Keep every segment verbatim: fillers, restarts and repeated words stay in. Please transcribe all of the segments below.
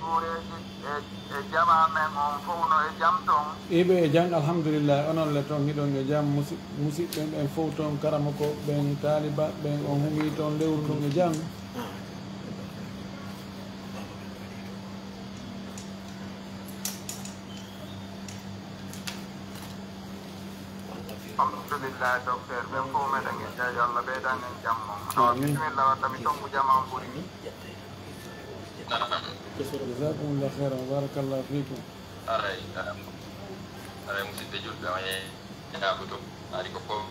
Juureeji e, e jamaa men on fow no e jam ton? Iɓe e jam, alhamdulillahi. Onon le ton, hiɗon e jam? Musi-, musiɓɓe ɓen fow ton, karamoko ɓen, taaliba ɓen, on humii ton lewru ndun e jam? Alhamdulillah, docteur, ɓen fof meɗen e jaaji, Allah ɓeydan en jam on. Awa, amin. Bisimilla, wadda mi tongu jama on ɓuri. Jazakumullah khairan, wa barakallahu fikum. Aray, aray, aray, musidɓe julɓe, on e, e yaago to, ari ko ko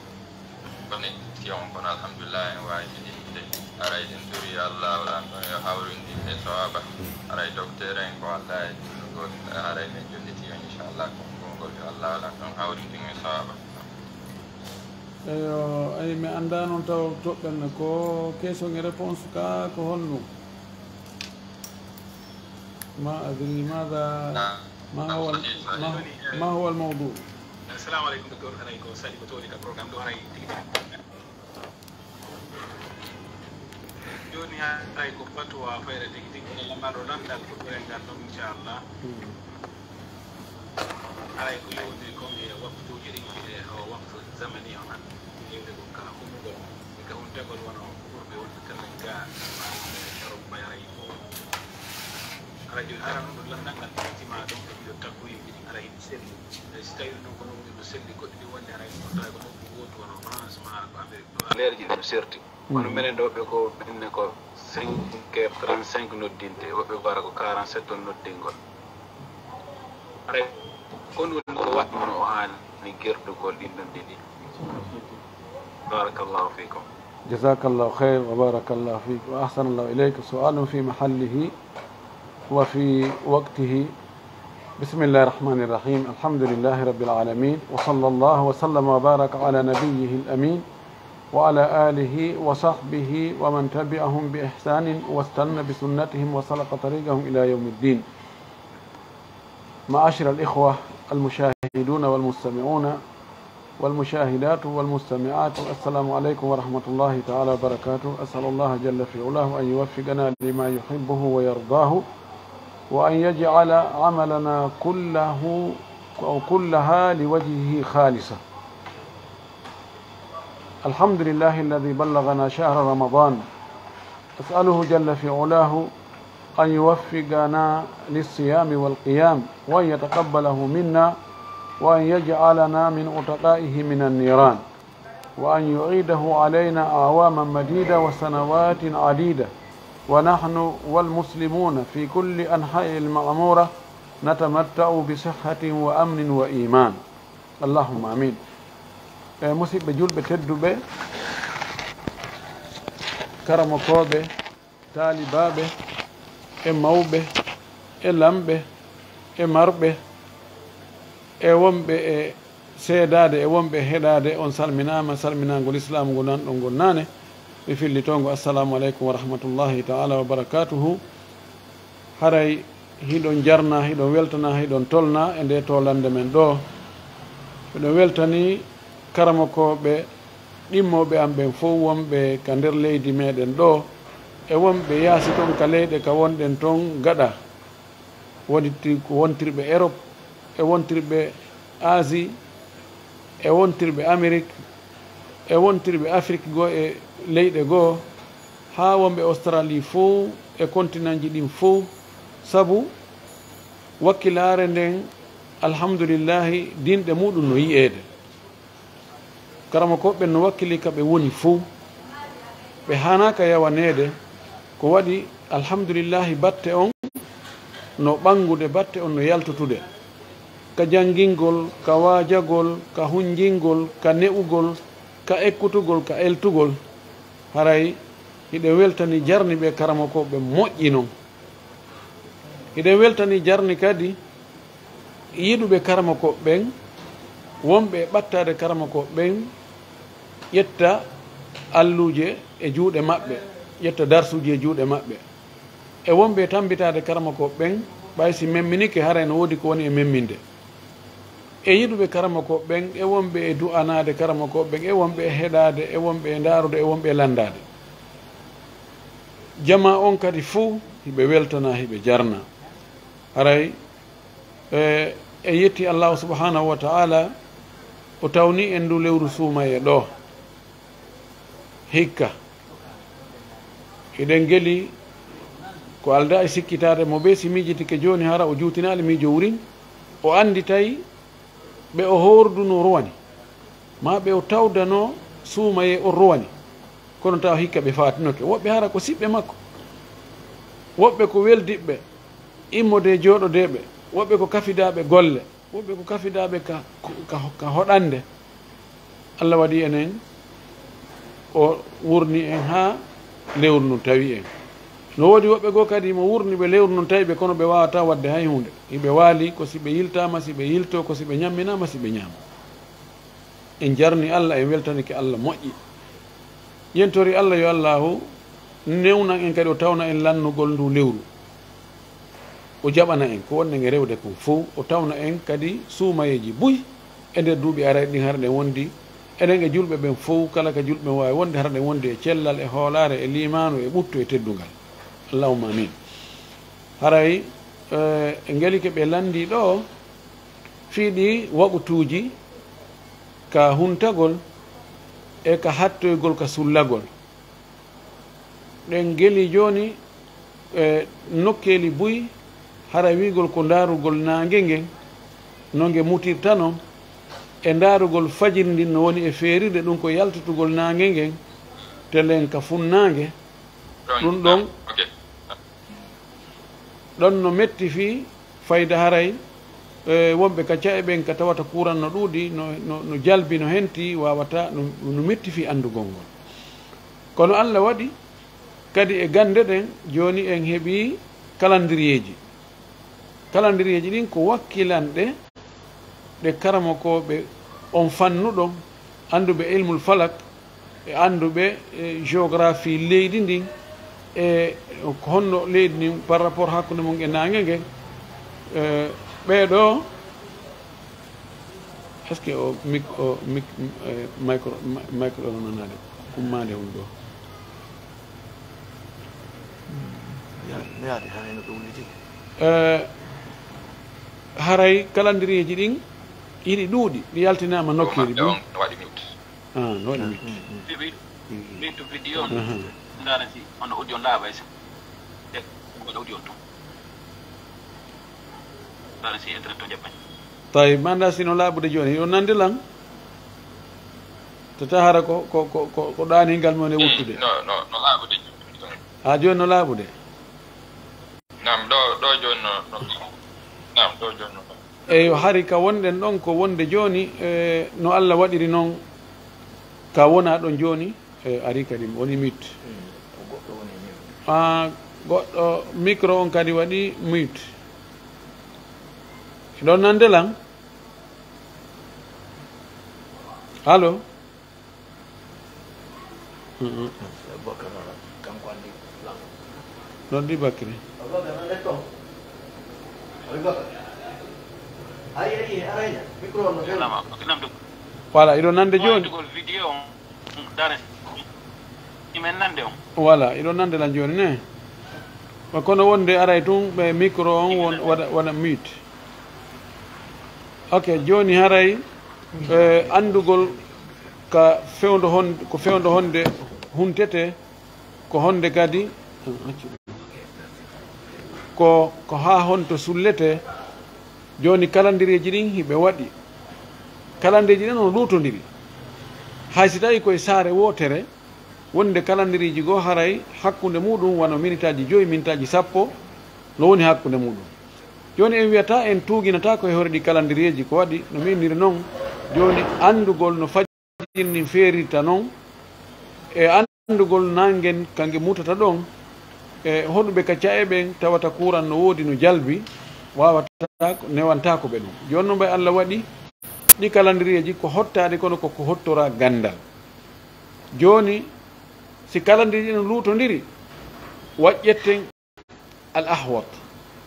connexion, kono alhamdulillah, en waawi fijinde. Aray, en turi Allah, wala ɗon yo hawrinde e sawaba. Aray, docteur en ko Allah e juulugol, aray, men jonniti on, inchallah, konngol ngol yo Allah wala ɗon hawrinde en e sawaba. Eyo, ay, mi anndaa noon taw toɓɓen ko question e réponse ka ko honno? ما أدري ماذا، ما هو، ما، ما هو الموضوع؟ Assalamu aleykum, docteur. Haray ko sali ko tooni ka programme ɗo, haray tigi tigi. Jooni haray ko fatwa fayda tigi tigi, walla lamar ɗo lanndal ko ɓurel ngal ɗon, inchallah. Hmm. Haray ko yowndi kon e waqtuuji ɗin, e o waqtu zamani on, hannde ko yewde ko ka humugol, e ka huntagol, wano ɓurɓe wonde tellen ga, Europe ɓay haray fof. Haray jooni, hara non ɗo lanndal ngal ɓeytima ɗon e ɗiɗo takkuyuuji ɗin, haray hiɗi selli. E si tawii non ko nokku ɗo selli, goɗɗi ɗi wonde haray ɗi fotaay ko nokku gootu, wano France maa ko Amérique ɗo. Leerji ɗin no serti. Kono minen ɗo ɓe ko, ɓenne ko cinq heures trente-cinq noddinte, woɓɓe ko ara ko quarante-sept on noddingol. Haray ko ɗum ko waɗi no o haani gerdugol ɗin ɗon ɗiɗi. Barakallahu fikum. جزاك الله خير وبارك الله فيك وأحسن الله إليك. سؤال في محله وفي وقته. بسم الله الرحمن الرحيم. الحمد لله رب العالمين. وصلى الله وسلم وبارك على نبيه الأمين وعلى آله وصحبه ومن تبعهم بإحسان واستن بسنتهم وسلك طريقهم إلى يوم الدين. معاشر الإخوة المشاهدون والمستمعون والمشاهدات والمستمعات، السلام عليكم ورحمة الله تعالى وبركاته. أسأل الله جل في علاه أن يوفقنا لما يحبه ويرضاه، وأن يجعل عملنا كله أو كلها لوجهه خالصة. الحمد لله الذي بلغنا شهر رمضان. أسأله جل في علاه أن يوفقنا للصيام والقيام، وأن يتقبله منا، وأن يجعلنا من عتقائه من النيران، وأن يعيده علينا أعواما مديدة وسنوات عديدة، ونحن والمسلمون في كل أنحاء المعمورة نتمتع بصحة وأمن وإيمان. Allahumma amin. E, musiɓɓe julɓe tedduɓe, karamokooɓe, taalibaaɓe, e mawɓe, e lamɓe, e marɓe, e wonɓe e seedaade, e wonɓe e heɗaade, on salminaama, salminaango lislaamu ngu nanɗon ngol naane. Mi fillitoo ngo, Assalaamu aleykum wa rahmatullaahi ta'aalaa wa barakaatuhu. Haray hiɗon jarnaa, hiɗon weltanaa, hiɗon tolnaa e ndee toolannde men ɗoo. Miɗo weltanii karamokooɓe ɗimmooɓe am ɓen fow wonɓe ka nder leydi meɗen ɗoo, e wonɓe yaasi ton ka leyɗe ka wonɗen ton gaɗa, wonti-, wontirɓe Erop, e wontirɓe Asie, e wontirɓe Amerik, e wontirɓe Afrik goo e leyɗe goo, haa wonɓe Australie fow e kontinanji ɗin fow, sabu wakkilaare nden, alhamdulillahi, dinɗe muɗum no yi'eede. Karamokooɓe ɓen no wakkilii ka ɓe woni fow. Ɓe haanaaka yawaneede, ko waɗi, alhamdulillahi, batte on no ɓanngude, batte on no yaltutude. Ka janngingol, ka waajagol, ka hunjingol, ka ne'ugol, ka ekkutugol, ka eltugol. Haray hiɗen weltanii jarniiɓe karamokooɓe moƴƴi non. Hiɗen weltanii jarni kadi yiɗuɓe karamokooɓe ɓen, wonɓe e ɓattaade karamokooɓe ɓen, ƴetta alluuje e juuɗe maɓɓe, ƴetta darsuuji e juuɗe maɓɓe. E wonɓe e tammbitaade karamokooɓe ɓen, ɓay si memminike, haray no woodi ko woni e memminde. E yiɗuɓe karamokooɓe ɓen, e wonɓe e du'anaade karamokooɓe ɓen, e wonɓe e heɗaade, e wonɓe e ndaarude, e wonɓe e lanndaade. Jamaa on kadi fuu, hiɓe weltanaa, hiɓe jarnaa. Haray, e, en yetti Allaahu subhaanahu wa ta'aalaa, o tawni en ndu lewru suumayee ɗoo. Hikka, hiɗen geli ko aldaa e sikkitaade mo bee, si miijitike jooni, hara o juutinaali miijo wurin, o annditay ɓe o hoordunoo rowani, maa ɓe o tawdanoo suumayee on rowani, kono tawa hikka ɓe faatinoke. Woɓɓe hara ko siɓɓe makko, woɓɓe ko weldiɓɓe immodee jooɗodeeɓe, woɓɓe ko kafidaaɓe golle, woɓɓe ko kafidaaɓe ka, ka, ka hoɗande. Alla waɗi enen, o wurni en haa lewru ndun tawi en. No woodi woɓɓe goo kadi mo wurni ɓe lewru ndun tawi ɓe, kono ɓe waawataa waɗde hay huunde. Hiɓe waali ko si ɓe yiltaama, si ɓe yiltoo, ko si ɓe ñamminaama, si ɓe ñaama. En jarni Alla, en weltanike Alla moƴƴi. Yen tori Alla yo Allaahu newnan en kadi, o tawna en lannugol ndu lewru. O jaɓana en ko wonɗen e rewde kon fow, o tawna en kadi suumayeeji buy e nder duuɓi arayɗi ɗin, hara ɗen wondi, enen e julɓe ɓen fow, kala ka julɓe ɓen waawi wonde, hara ɗen wondi e cellal, e hoolaare, e liimaanu, e ɓuttu, e teddungal. Allahumma amin. Haray, eh, e ngelike ɓe lanndii ɗoo, fii ɗii waqutuuji ka huntagol e ka hattoygol ka sullagol. Ɗen ngelii jooni e nokkeeli buy, hara wi'ugol ko ndaarugol naange ngen, no nge mutirta non, e ndaarugol fajiri ndin no woni e feerirde, ɗun ko yaltitugol naange ngen, telen ka funnaange. Ɗun ɗon, ok. Ɗon no metti fii fayda haray, e, wonɓe ka ca'e ɓen ka tawata kuuran no ɗuuɗi, no, no, no jalbi, no henti, waawata, no, no metti fii anndugol ngol. Kono Alla waɗi kadi e gannde ɗen, jooni en heɓii kalandiriyeeji. Kalandiriyeeji ɗin ko wakkilanɗe ɗe karamokooɓe on fannu ɗon, annduɓe ilmul falak, e annduɓe, e, géographie leydi ndin, e ko honno leydi ndin par rapport hakkunde mum e naange ngen, e, ɓee ɗoo, est-ce que o mic-, o mic-, e, micro, mi-, micro no nanaade, ummaade on ɗoo? Ya-, mi yaadi, haray no ɗum wuli tigi. E, haray kalandiriyeeji ɗin hiɗi ɗuuɗi, ɗi yaltinaama nokkeeli ɗin. Ɗum waɗi mute. Ah, no waɗi mute. Mm, mm. Wi-, wi-, mm, mm. Min to vidéo on. Aha. Ndaara si on audio laaɓay sa. E, on audio on ton. Ndaara si internet on jaɓɓay. Tawi, mi anndaa si no laaɓude jooni. Hiɗon nandi lan? Tata hara ko, ko, ko, ko, ko ɗaaniingal mon e wuttude. Mm, no, no, no laaɓude jooni. Ah, jooni no laaɓude? Naam, ɗo, ɗo jooni no, no, naam, ɗo jooni no. Eyo, hari ka wonɗen ɗon ko wonde jooni, e, no Alla waɗiri non ka wona ɗon jooni, e, ari kadi woni mute. Mm, ko goɗɗo woni mute. Ah, goɗɗo micro on kadi waɗi mute. Hiɗon nande lan? Allo? Mm, mm. Abubakar, kanko anndi lan. Noddi Bakri. Abubakar, an letto. Abubakar. Ayi, ayi, arayna. Micro on no feewi. Salama, ko nam ɗum? Voilà, hiɗo nande jooni. Waɗugol vidéo on, dare. Imen nande on. Voilà, hiɗo nande lan jooni, ne? Wa kono wonde aray tun, ɓe micro on won, waɗa, waɗa mute. Ok, jooni haray, eh, anndugol ka fewndo hon-, ko fewndo honde huntete, ko honde kadi, ko, ko haa honto sullete. Jooni kalandiriyeeji ɗin hiɓe waɗi. Kalandiriyeeji ɗin no luutondiri. Hay si tawii koye saare wootere, wonde kalandiriiji goo haray hakkunde muuɗum wano minitaaji jowi, minitaaji sappo, no woni hakkunde muuɗum. Jooni en wiyataa en tuuginataa ko e hoore ɗi kalandiriyeeji ko waɗi no mi inniri non. Jooni anndugol no fajiri ndin feerirta non, e anndugol nangen ka nge mutata ɗon, e hoɗuɓe ka ca'e ɓen tawata kuuran no woodi no jalbi, waawataa ko, newantaako ɓe ɗum. Jooni non ɓay Alla waɗi ɗi kalandiriyeeji ko hottaade kono ko ko hottora ganndal. Jooni, si kalandiriyeeji no luutondiri, waƴƴetten al ahwat.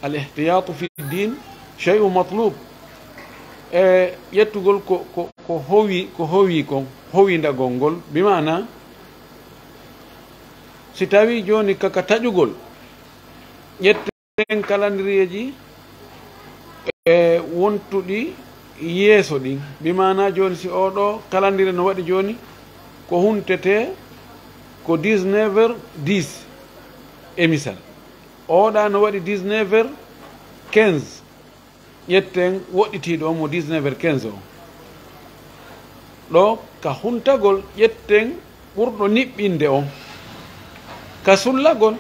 Al ihtiyatu fi din shay'un matlub. E ƴettugol ko, ko, ko howi, ko howi kon, howindagol ngol, bi maana, Si tawii jooni ka, ka taƴugol, ƴetten kalandiriyeeji e wontuɗi yeeso ɗin. Bi maanaa jooni, si oo ɗoo kalandire no waɗi jooni, ko huntetee ko dix-neuf heures dix, e misal. Oo ɗaa no waɗi dix-neuf heures quinze. Ƴetten woɗɗitiiɗo on mo dix-neuf heures quinze on. Ɗoo ka huntagol, ƴetten ɓurɗo niɓɓinde on. Ka sullagol,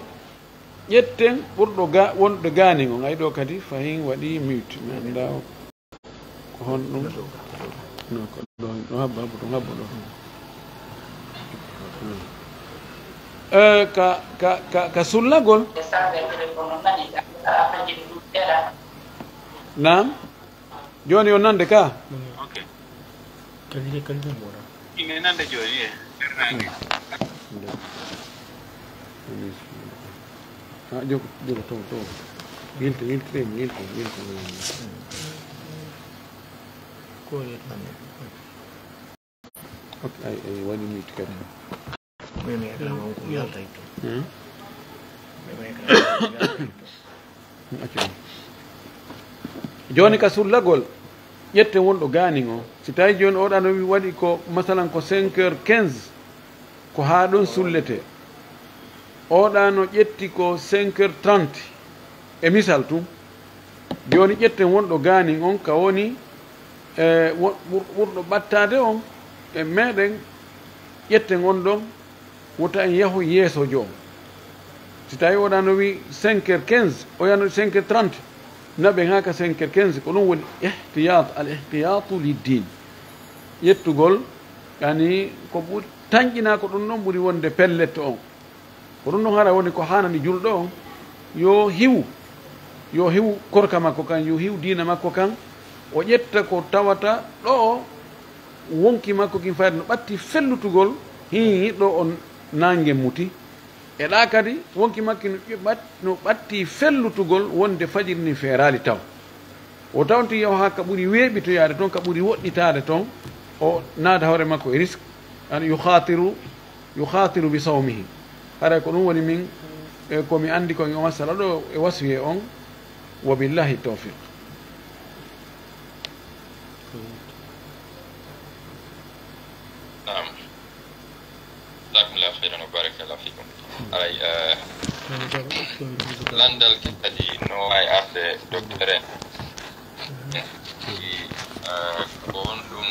ƴetten ɓurɗo ga-, wonɗo gaanin on. Ay, ɗoo kadi fahin waɗii mute. Mi anndaa ko honɗum. No, ko ɗoo, ɗoo habba, habba ɗoo, habba ɗoo. Eh, ka, ka, ka, ka sullagol. Naam. Jooni on nande ka? Ok. Kalide, kalide mboɗa. Ine nande jooni, eh. Ah, jogo, jogo, to, to. Yilto, yilto, yilto, yilto. Ko yetande. Ok, ay, ay, waɗi mute kadi. Meme écran on ko yaltay to. Hmm? Meme écran on ko yaltay to. Hmm, accu ɗum. Jooni ka sullagol, ƴetten wonɗo gaanin on. Si tawii jooni oo ɗaa no wi-, waɗi ko, masalan, ko cinq heures quinze, ko haa ɗon sulletee. Oo ɗaa no ƴetti ko cinq heures trente, e misal tun. Jooni ƴetten wonɗo gaanin on, ka woni, e, wo-, ɓur-, ɓurɗo ɓattaade on e meɗen, ƴetten on ɗon, wota en yahu yeeso joom. Si tawii oo ɗaa no wi cinq heures quinze, oo ɗaa no cinq heures trente, naɓen haa ka cinq heures quinze, ko ɗum woni ihtiyat, al ihtiyatu lid din. Ƴettugol, yani, ko ɓuri, tanƴinaa ko ɗum ɗon ɓuri wonde pellet on. Ko ɗum ɗon hara woni ko haanani julɗo on, yo hiwu, yo hiwu korka makko kan, yo hiwu diina makko kan, o ƴetta ko tawata ɗoo wonki makko kin fayda no ɓatti fellutugol, hii, ɗoo on naange muti. E ɗaa kadi, wonki makki no ƴe-, ɓat-, no ɓatti fellutugol wonde fajiri ndin feeraali taw. O tawnti yahu haa ka ɓuri weeɓitoyaade ton, ka ɓuri woɗɗitaade ton, o naada hoore makko e risk, an yukhatiru, yukhatiru bi sawmihi. Haray ko ɗum woni min, e, ko mi anndi kon e o masala ɗoo e wasiyee on, wa billahi tawfiq. Naam. Jazakumullahu khairan wa barakallahu fikum. Aray, eh, landal ke kadi no waawi arde docteur en. Wi, eh, ko honɗum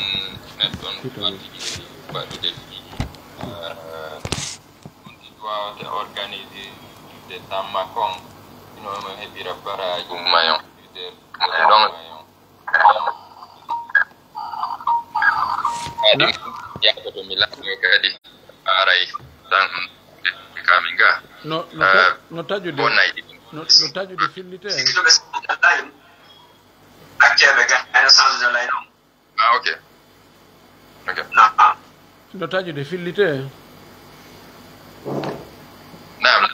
neɗɗo on waɗi waɗude fii, eh, on ɗi waawata organiser de tamma kon, ino mo heɓira baraji mayon. Ɗon Kadi, yaafoto mi lanndoo kadi, aray, tan, kamin ga. No, no ta-, eh, no taƴude, bonnay ɗiɗi. No, no taƴude fillitee. Acceeɓe ga, ene change de lay non. Ah, ok. Ok. Naam. No taƴude fillitee. Naam,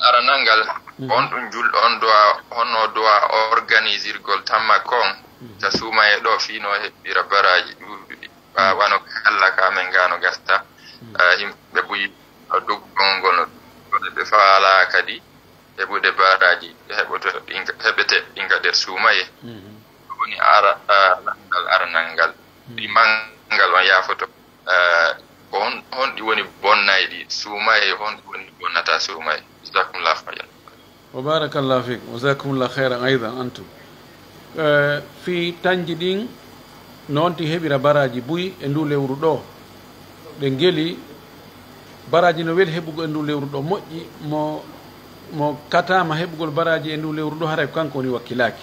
aranal ngal, mhm, on ɗum julɗo on doit, honno doit organisirgol tamma kon, mhm, ka suumaye ɗo fii no heɓira baraaji ɗuuɗuɗi. Wa-, wano kala ka men gano gasta, mhm, ah, yimɓe buy doggol ngol no ɗuuɗi, ɓe faalaa kadi heɓude baraaji heɓoto-, ɗin ka, heɓete ɗin ka nder suumaye. Mhm. Ɗum woni ara-, ah, lanndal aranal ngal. Mhm. Ɗi manngal on yaafoto. Eh, ko hon-, honɗi woni bonnayɗi suumaye, honɗi woni bonnataa suumaye? Jazakumullahu khairan. Wa barakallahu fik. Wa jazakumullahu khairan aidan antum. Eh, fii tanji ɗin, no on tigi heɓira baraaji buy e nduu lewru ɗoo. Ɗe ngeli, baraaji no weli heɓugol e nduu lewru ɗoo. Moƴƴi mo, mo kataama heɓugol baraaji e nduu lewru ɗoo, haray ko kanko woni wakkilaaki.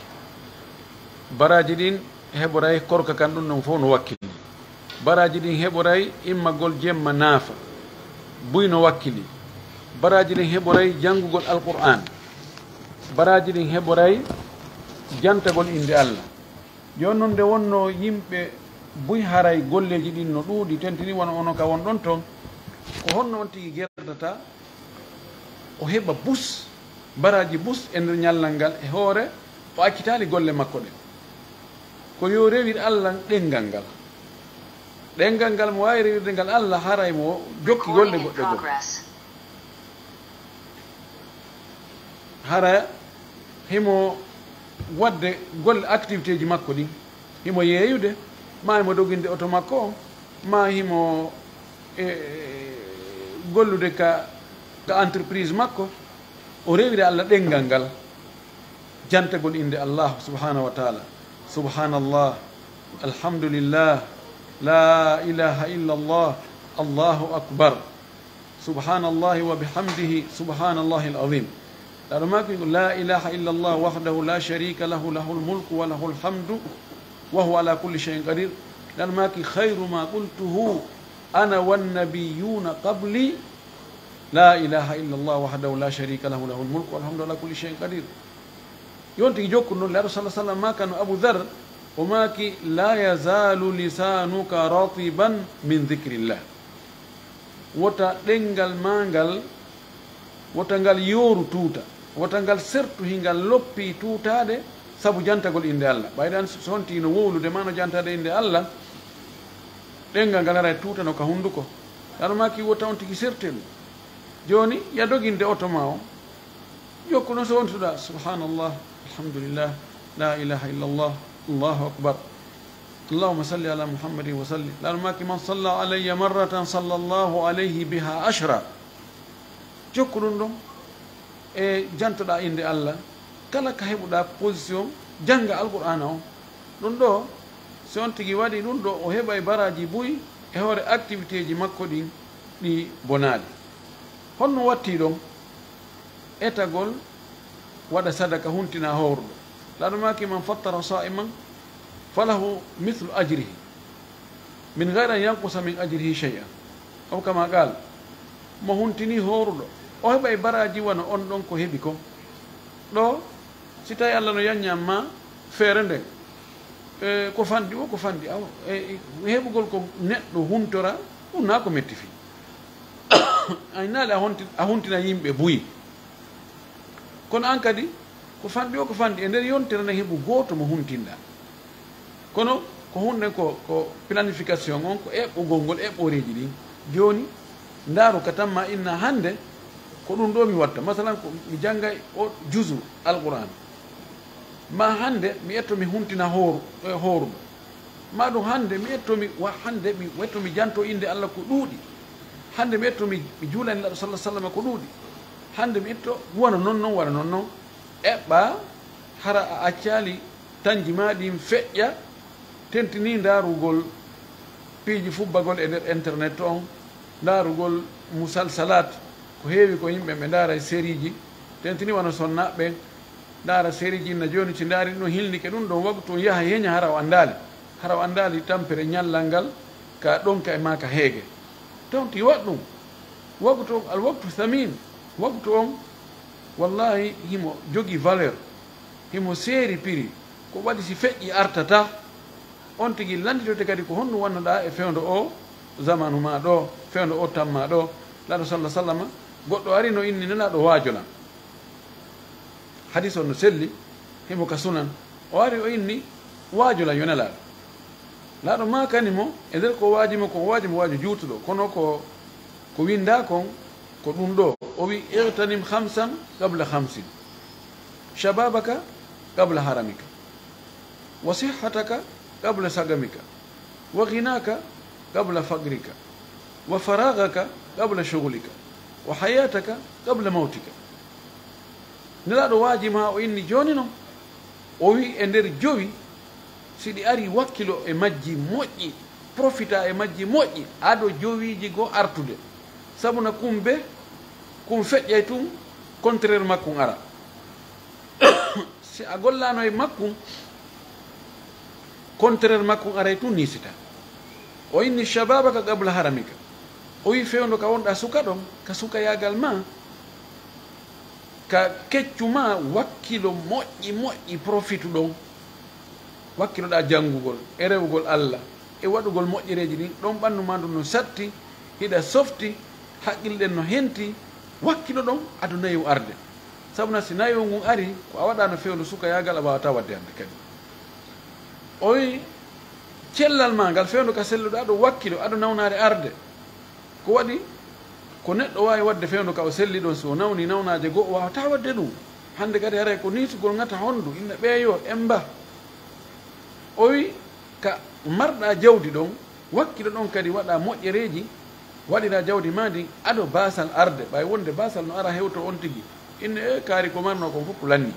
Baraaji ɗin heɓoray korka kan, ɗum ɗon fof no wakkili. Baraaji ɗin heɓoray immagol jemma naafa, buy no wakkili. Baraaji ɗin heɓoray janngugol Alqur'aan. Baraaji ɗin heɓoray jantagol innde Allah. Jooni non, nde wonnoo yimɓe buy haray golleeji ɗin no ɗuuɗi, tentini wano onon ka wonɗon ton, ko honno on tigi gerdata? O heɓa bus, baraaji bus e nder ñallal ngal e hoore, o accitaali golle makko ɗen. Ko yo rewir Allah ɗemngal ngal. Ɗemngal ngal mo waawi rewirde ngal Allah, haray mo jokki golle goɗɗe goo. Hara himo waɗde golle, activité ji makko ɗin, himo yeeyude, maa himo doginde oto makko on, maa himo, e, gollude ka, ka entreprise makko, o rewira Alla ɗenngal ngal, jantagol innde Allah subhanahu wa ta'ala. Subhanallah, alhamdulillah, la ilaha illallah, Allahu akbar. Subhanallahi wa bihamdihi, subhanallahil azim. Naaɗo maaki, la ilaha illallah wahdahu la sharika lahu, lahul mulku wa lahul hamdu wa huwa ala kulli shay'in qadir. Naaɗo maaki, khayru ma qultuhu ana wan nabiyyuna qabli, la ilaha illallah wahdahu la sharika lahu, lahul mulku wal hamdu ala kulli shay'in qadir. Yonti jokku non, Naaɗo sallallahu alaihi wasallam maakano Abu Dhar, o maaki, la yazalu lisanuka ratiban min dhikrillah. Wota ɗenngal maa ngal, wota ngal yooru tuuta, wota ngal sertu hingal loppii tuutaade sabu jantagol innde Alla. Ɓayde an so honti no wowlude maa no jantaade innde Alla, ɗenngal ngal aray tuutano ka hunnduko. Naaɗo maaki wota on tigi sertu e ɗum. Jooni, ya doginde oto maa on. Jokku non so wontuɗaa, subhanallah, alhamdulillah, la ilaha illallah, Allahu akbar. Allahumma salli ala Muhammadin wa sallim. Naaɗo maaki, man salla alayya marratan sallallahu alayhi biha ashra. Jokku ɗum ɗon e jantoɗaa innde Alla. Kala ka heɓuɗaa position, jannga Alqur'aana on. Ɗum ɗoo, si on tigi waɗii ɗum ɗoo, o heɓay baraaji buy e hoore activité ji makko ɗin ɗi bonaali. Honno watti ɗon? Etagol, waɗa sadaka, huntina hooruɗo. Naaɗo maaki, man fattara sa'iman falahu mithlu ajrihi min ghayri an yanqusa min ajrihi shay'an. Aw kama qal, mo huntini hooruɗo, o heɓay baraaji wano on ɗon ko heɓi kon. Ɗoo, si tawi Alla no yanñan ma feere nden, e, ko fanɗi o, ko fanɗi aw, e, e, heɓugol ko neɗɗo huntora, ɗum naa ko metti fii. Ay naali a honti-, a huntina yimɓe buy. Kono an kadi, ko fanɗi o, ko fanɗi e nder yontere nden heɓu gooto mo huntinɗaa. Kono ko hunden ko, ko planification on, ko eɓɓugol ngol eɓɓooreeji ɗin. Jooni, ndaaru ka tan ma inna hannde, ko ɗum ɗoo mi watta. Masalan, ko mi janngay o juzu Alqur'aan. Ma hannde mi etto mi huntina hooru-, e hooruɗo. Ma ɗum hannde mi etto mi wa-, hannde mi etto mi janto innde Alla ko ɗuuɗi. Hannde mi etto mi, mi juulani Nulaaɗo sallallahu alaihi wasallam ko ɗuuɗi. Hannde mi etto wano non non, wano non non. Eɓɓa hara a accaali tanji ma ɗin feƴƴa, tentini ndaarugol piiji fubbagol e nder internet on, ndaarugol musalsalaat, ko heewi ko yimɓe ɓe ndaara e seriiji, tentini wano sonnaaɓe ɓen, ndaara seriiji inna jooni, si ndaari ɗum hilnike ɗum ɗon wagtu on yaha heña hara o anndaali, hara o anndaali tampere ñallal ngal ka ɗonka e maa ka heege. Tawti waɗ ɗum, wagtu on, al wagtu thamin, wagtu on, wallahi himo jogii valeur, himo seeri prix, ko waɗi si feƴƴi artata, on tigi lannditote kadi ko honno wannoɗaa e fewndo o zamanu maa ɗo, fewndo o tammaa ɗo, Nulaaɗo sallallahu alaihi wasallam, goɗɗo ari no inni Nulaaɗo waajo lan. Hadis on no selli, himo ka sunan. O ari o inni, waajo lan yo Nelaaɗo. Nulaaɗo maakani mo, e nder ko waaji mo, ko waaji mo waajo juutuɗo, kono ko, ko winndaa kon, ko ɗum ɗoo. O wi, "Ightanim khamsan qabla khamsin. Shababaka qabla haramika. Wa sihhataka qabla sagamika. Wa ghinaka qabla fagrika. Wa faragaka qabla shughlika. Wa hayataka qabla mawtika." Nelaaɗo waaji maa o inni jooni non. O wi e nder jowi, si ɗi ari wakkilo e majji moƴƴi, profita e majji moƴƴi, ado jowiiji goo artude. Sabu na kun be, kun feƴƴay tun, contraire makkun ara. Si a gollaano e makkun, contraire makkun aray tun niisita. O inni, "Shababaka qabla haramika." O wi fewndo ka wonɗaa suka ɗon, ka sukayaagal maa, ka keccu maa, wakkilo moƴƴi moƴƴi profitu ɗon. Wakkiloɗaa janngugol, e rewugol Alla, e waɗugol moƴƴereeji ɗin, ɗon ɓanndu maa ndun no satti, hiɗa softi, haqqille ɗen no henti, wakkilo ɗon, ado nayewu arde. Sabu na si nayewu ngun ari, ko a waɗaano fewndo sukayaagal, a waawataa waɗde hannde kadi. O wi'i, cellal maa ngal, fewndo ka selluɗaa ɗon, wakkilo, ado nawnaare arde. Ko waɗi, ko neɗɗo waawi waɗde fewndo ka o selli ɗon, si o nawni nawnaaje goo, o waawataa waɗde ɗum. Hannde kadi haray ko niitugol ŋata honndu, inna ɓeeyo, emba. O wi, ka marɗaa jawdi ɗon, wakkilo ɗon kadi waɗaa moƴƴereeji, waɗiraa jawdi maa ndin ado baasal arde, ɓay wonde baasal no ara hewto on tigi. Inna e kaari ko marnoo kon fof lannii.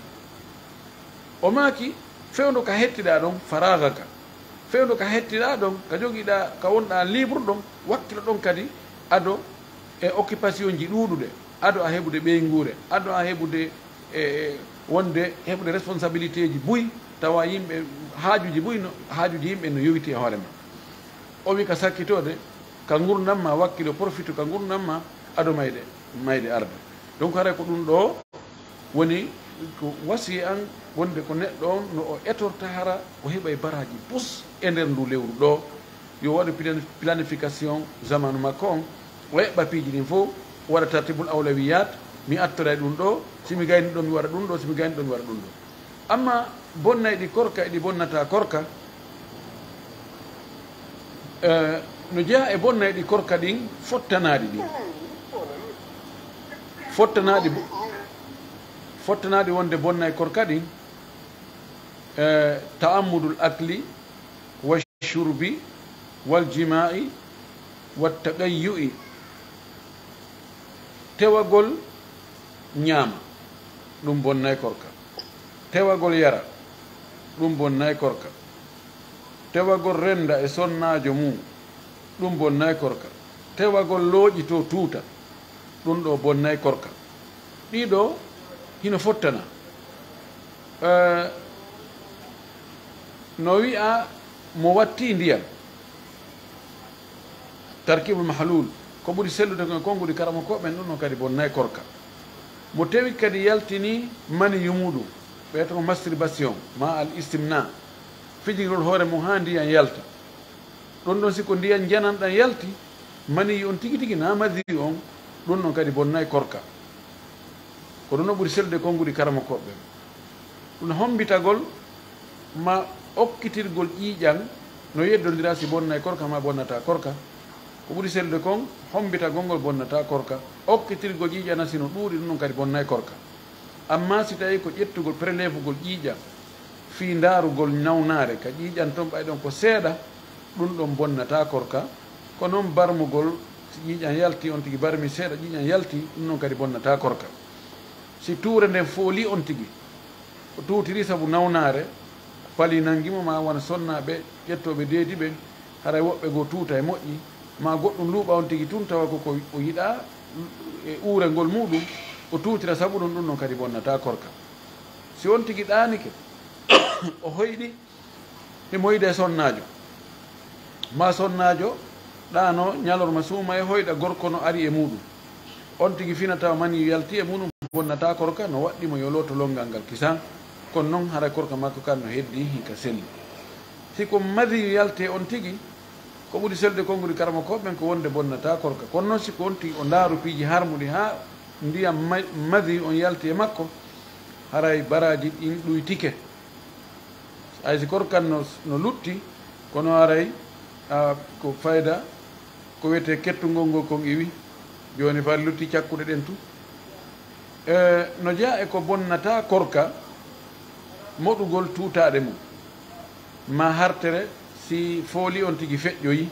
O maaki, fewndo ka hettiɗaa ɗon, faraagaka. Fewndo ka hettiɗaa ɗon, ka jogiɗaa, ka wonɗaa libre ɗon, wakkilo ɗon kadi ado e occupation ji ɗuuɗuɗe, ado a heɓude ɓeynguure, ado a heɓude e, e wonde heɓude responsabilité ji buy, tawa yimɓe, haajuji buy no, haajuji yimɓe no yowiti e hoore ma. O wi ka sakkitoode, ka ngurndan ma wakkilo, profite ka ngurndan ma, ado mayde, mayde arde. Donc haray ko ɗum ɗo woni ko wasiya an, wonde ko neɗɗo on no o etorta hara o heɓay baraaji bus e nder ndu lewru ɗo. Yo waɗu plan-, planification zamanu makko on, o eɓɓa piiji ɗin fof, o waɗa tartibul awlawiyat, mi attoray ɗum ɗo, si mi gayni ɗo, mi waɗa ɗum ɗo, si mi gayni ɗo, mi waɗa ɗum ɗo. Amma bonnayɗi korka e ɗi bonnataa korka, eh, no jeyaa e bonnayɗi korka ɗin fottanaaɗi ɗin. Fottanaaɗi bo-, fottanaaɗi wonde bonnay korka ɗin, eh, ta'ammudul akli wa shurbi wal jimaa'i wa taɗayyu'i. Tewagol ñaama, ɗum bonnay korka. Tewagol yara, ɗum bonnay korka. Tewagol renda e sonnaajo mum, ɗum bonnay korka. Tewagol looƴi to tuuta, ɗum ɗo bonnay korka. Ɗiɗo hino fottana. Eh, no wi'a mo watti ndiyan. Tarkibul mahlul, ko ɓuri sellude kon e konguɗi karamokooɓe ɓen, ɗum ɗon kadi bonnay korka. Mo tewi kadi yaltini mani yumuɗum, ɓe to masturbation, ma al istimna, fijirol hoore mum haa ndiyan yalta. Ɗon ɗon si ko ndiyan njanan ɗan yalti, mani on tigi tigi na madi on, ɗum ɗon kadi bonnay korka. Ko ɗum no ɓuri sellude konguɗi karamokooɓe ɓen. Ɗum hombitagol ma okkitirgol ƴiiƴan no yeddondira si bonnay korka ma bonnataa korka. Ko ɓuri sellude kon, hombitagol ngol bonnataa korka. Okkitirgol ƴiiƴan si no ɗuuɗi, ɗum ɗon kadi bonnay korka. Amma si tawii ko ƴettugol, prélèvegol ƴiiƴan fii ndaarugol nawnaare ka ƴiiƴan ton, ɓay ɗon ko seeɗa, ɗum ɗon bonnataa korka. Ko non barmugol, si ƴiiƴan yalti, on tigi barmi seeɗa, ƴiiƴan yalti, ɗum ɗon kadi bonnataa korka. Si tuure nden foolii on tigi, o tuutiri sabu nawnaare, pali nangi mo, ma won sonnaaɓe ƴettooɓe deedi ɓen, haray woɓɓe goo tuuta e moƴƴi, ma goɗɗum luuɓa on tigi tun, tawa ko ko o yiɗaa e uurengol muuɗum, o tuutira sabu ɗum, ɗum ɗon kadi bonnataa korka. Si on tigi ɗaanike, o hoyɗi, himo yiide sonnaajo. Ma sonnaajo ɗaano ñalorma suuma e hoyɗa gorko no ari e muuɗum. On tigi fina tawa mani yalti e muuɗum, bonnataa korka, no waɗɗi mo yo looto lonngal ngal kisan. Kono non hara korka makko kan no heddii, hika selli. Si ko madi yalti e on tigi, ko ɓuri sellude konguɗi karamokooɓe ɓen ko wonde bonnataa korka. Kono non si ko on tigi o ndaaru piiji harmuɗi haa ndiyam ma-, madi on yalti e makko, haray baraaji ɗin ɗuytike. Hay si korkan no, no lutti, kono haray, a, ko fayda, ko wiyetee kettungol ngol kon iwi, jooni faa lutti cakkuɗe ɗen tun. E, no jeyaa e ko bonnata korka, moɗugol tuutaaɗe mum, maa hartere si fooli on tigi feƴƴoyi,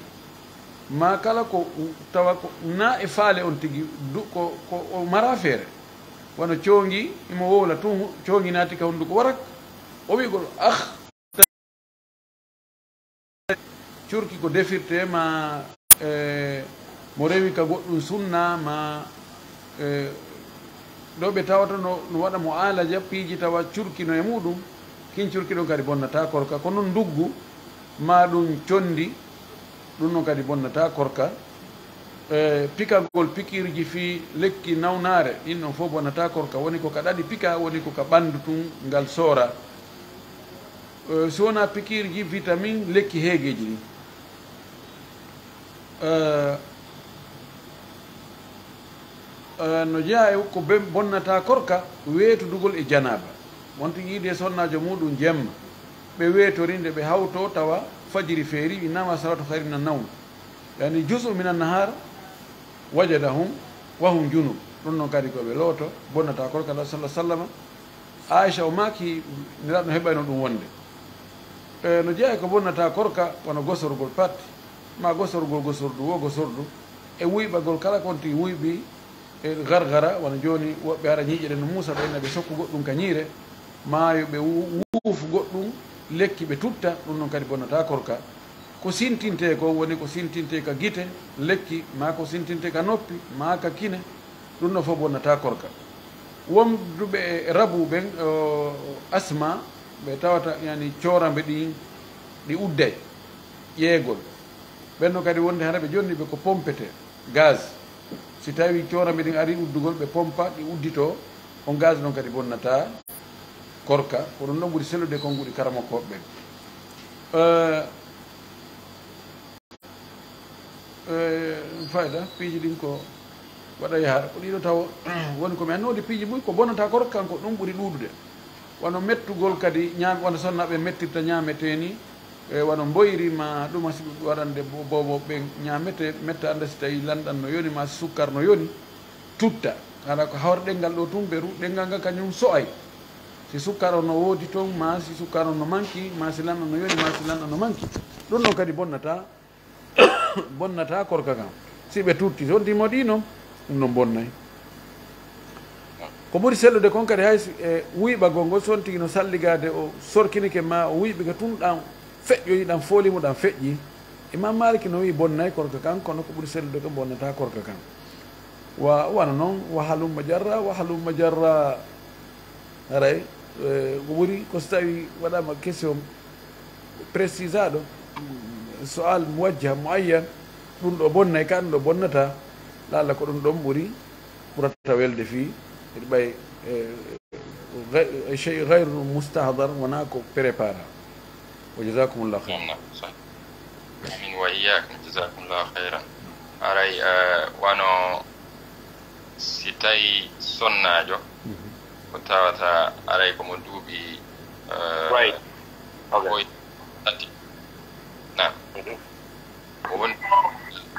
maa kala ko tawa ko naa e faale on tigi, du-, ko, ko o maraa feere. Wano coongi, himo wowla tun, coongi naati ka hunduko warak. O wi'ugol, "Ah!" Curki ko defirte ma, e, mo rewi ka goɗɗum sunna ma, e, ɗo ɓe tawata no, no waɗa mo aalaja piiji tawa curki no e muɗum, kin curki ɗon kadi bonnata korka. Ko non nduggu ma ɗum condi, ɗum non kadi bonnata korka. E, pikagol pikirji fii lekki nawnaare, ɗin ɗon fof bonnata korka. Woni ko ka ɗaɗi pika, woni ko ka ɓandu tun ngal soora. E, si wonaa pikirji, vitamin, lekki heegeeji ɗin. E, e, no jeyaa e ko ben-, bonnata korka, weetudugol e janaaba. Wonti yiide sonnaajo muɗum jemma, ɓe weetori nde ɓe hawtoo tawa fajiri feeri, ɓe nama salatu khayrin minan nawm. Yani juz'u minan nahar wajadahum wa hum junub. Ɗum non kadi ko ɓe looto, bonnata korka, Nulaaɗo sallallahu alaihi wasallam Aisha o maaki, Nelaaɗo no heɓayno ɗum wonde, e, no jeyaa e ko bonnata korka, wano gosorgol pat, maa gosorgol gosordu woo gosordu, e wuyɓagol kala ko on tigi wuyɓi, e gargara, wano jooni woɓɓe hara ñiiƴe ɗen no muusa, ɓe enna ɓe sokku goɗɗum ka ñiire, maa yo ɓe wu-, wuufu goɗɗum lekki ɓe tutta, ɗum ɗon kadi bonnata korka. Ko sintintee kon woni ko sintintee ka gite, lekki, maa ko sintintee ka noppi, maa ka kine, ɗum ɗon fof bonnata korka. Wonduɓe e rabu ɓen, o, asma, ɓe tawata, yani, cooramɓe ɗin, ɗi udday, ƴeegol. Ɓen no kadi wonde hara ɓe jonni ɓe ko pompete, gaz. Si tawi cooramɓe ɗin ari uddugol, ɓe pompa, ɗi udditoo, on gaz ɗon kadi bonnata korka. Ko ɗum ɗon ɓuri sellude konguɗi karamokooɓe ɓen. Eh, eh, fayda, piiji ɗin ko waɗa yaha. Ko ɗiɗo taw woni ko mi annoodi piiji buy ko bonnata korka kan, ko ɗum ɓuri ɗuuɗude. Wano mettugol kadi ñaam-, wano sonnaaɓe mettirta ñaametee ni, e wano mboyri ma ɗuma si waɗande bo-, boobo ɓen ñaametee, metta annda si tawi lanɗan no yoni ma si sukkar no yoni, tutta. Haɗa ko hawra ɗenngal ɗo tun beru, ɗenngal ngal kañum so'ay. Si sukkar on no woodi ton, ma si sukkar on no manki, ma si lanɗan no yoni, ma si lanɗan no manki. Ɗum ɗon kadi bonnata, bonnata korka kan. Si ɓe tutti, si on tigi moɗii non, ɗum non bonnay. Ko ɓuri sellude kon kadi, hay si, e, wuyɓagol ngol, si on tigi no salligaade, o sorkinike ma, o wuyɓike tun, ɗan feƴƴoyi, ɗan fooli mo, ɗan feƴƴi. Imam Maliki no wi'i bonnay korka kan, kono ko ɓuri sellude kon bonnata korka kan. Wa, wano non, wa halumma jarra, wa halumma jarra. Haray, eh, ko ɓuri ko so tawi waɗaama question précisaaɗo, su'al muwajjah, muayyan, ɗum ɗo bonnay ka, ɗum ɗo bonnata, lalla ko ɗum ɗon ɓuri, ɓurata welde fii, ɓay, eh, gay-, shay gayru mustahdar, wonaa ko prépara. Wa jazakumullahu khairan. Naam, naam, sah. Amin wa iyyakum, jazakumullahu khairan. Haray, eh, wano si tawi sonnaajo, mhm, ko tawata aray ko mo duuɓi, eh, right, okay, boy tati. Na. Mhm. Ko woni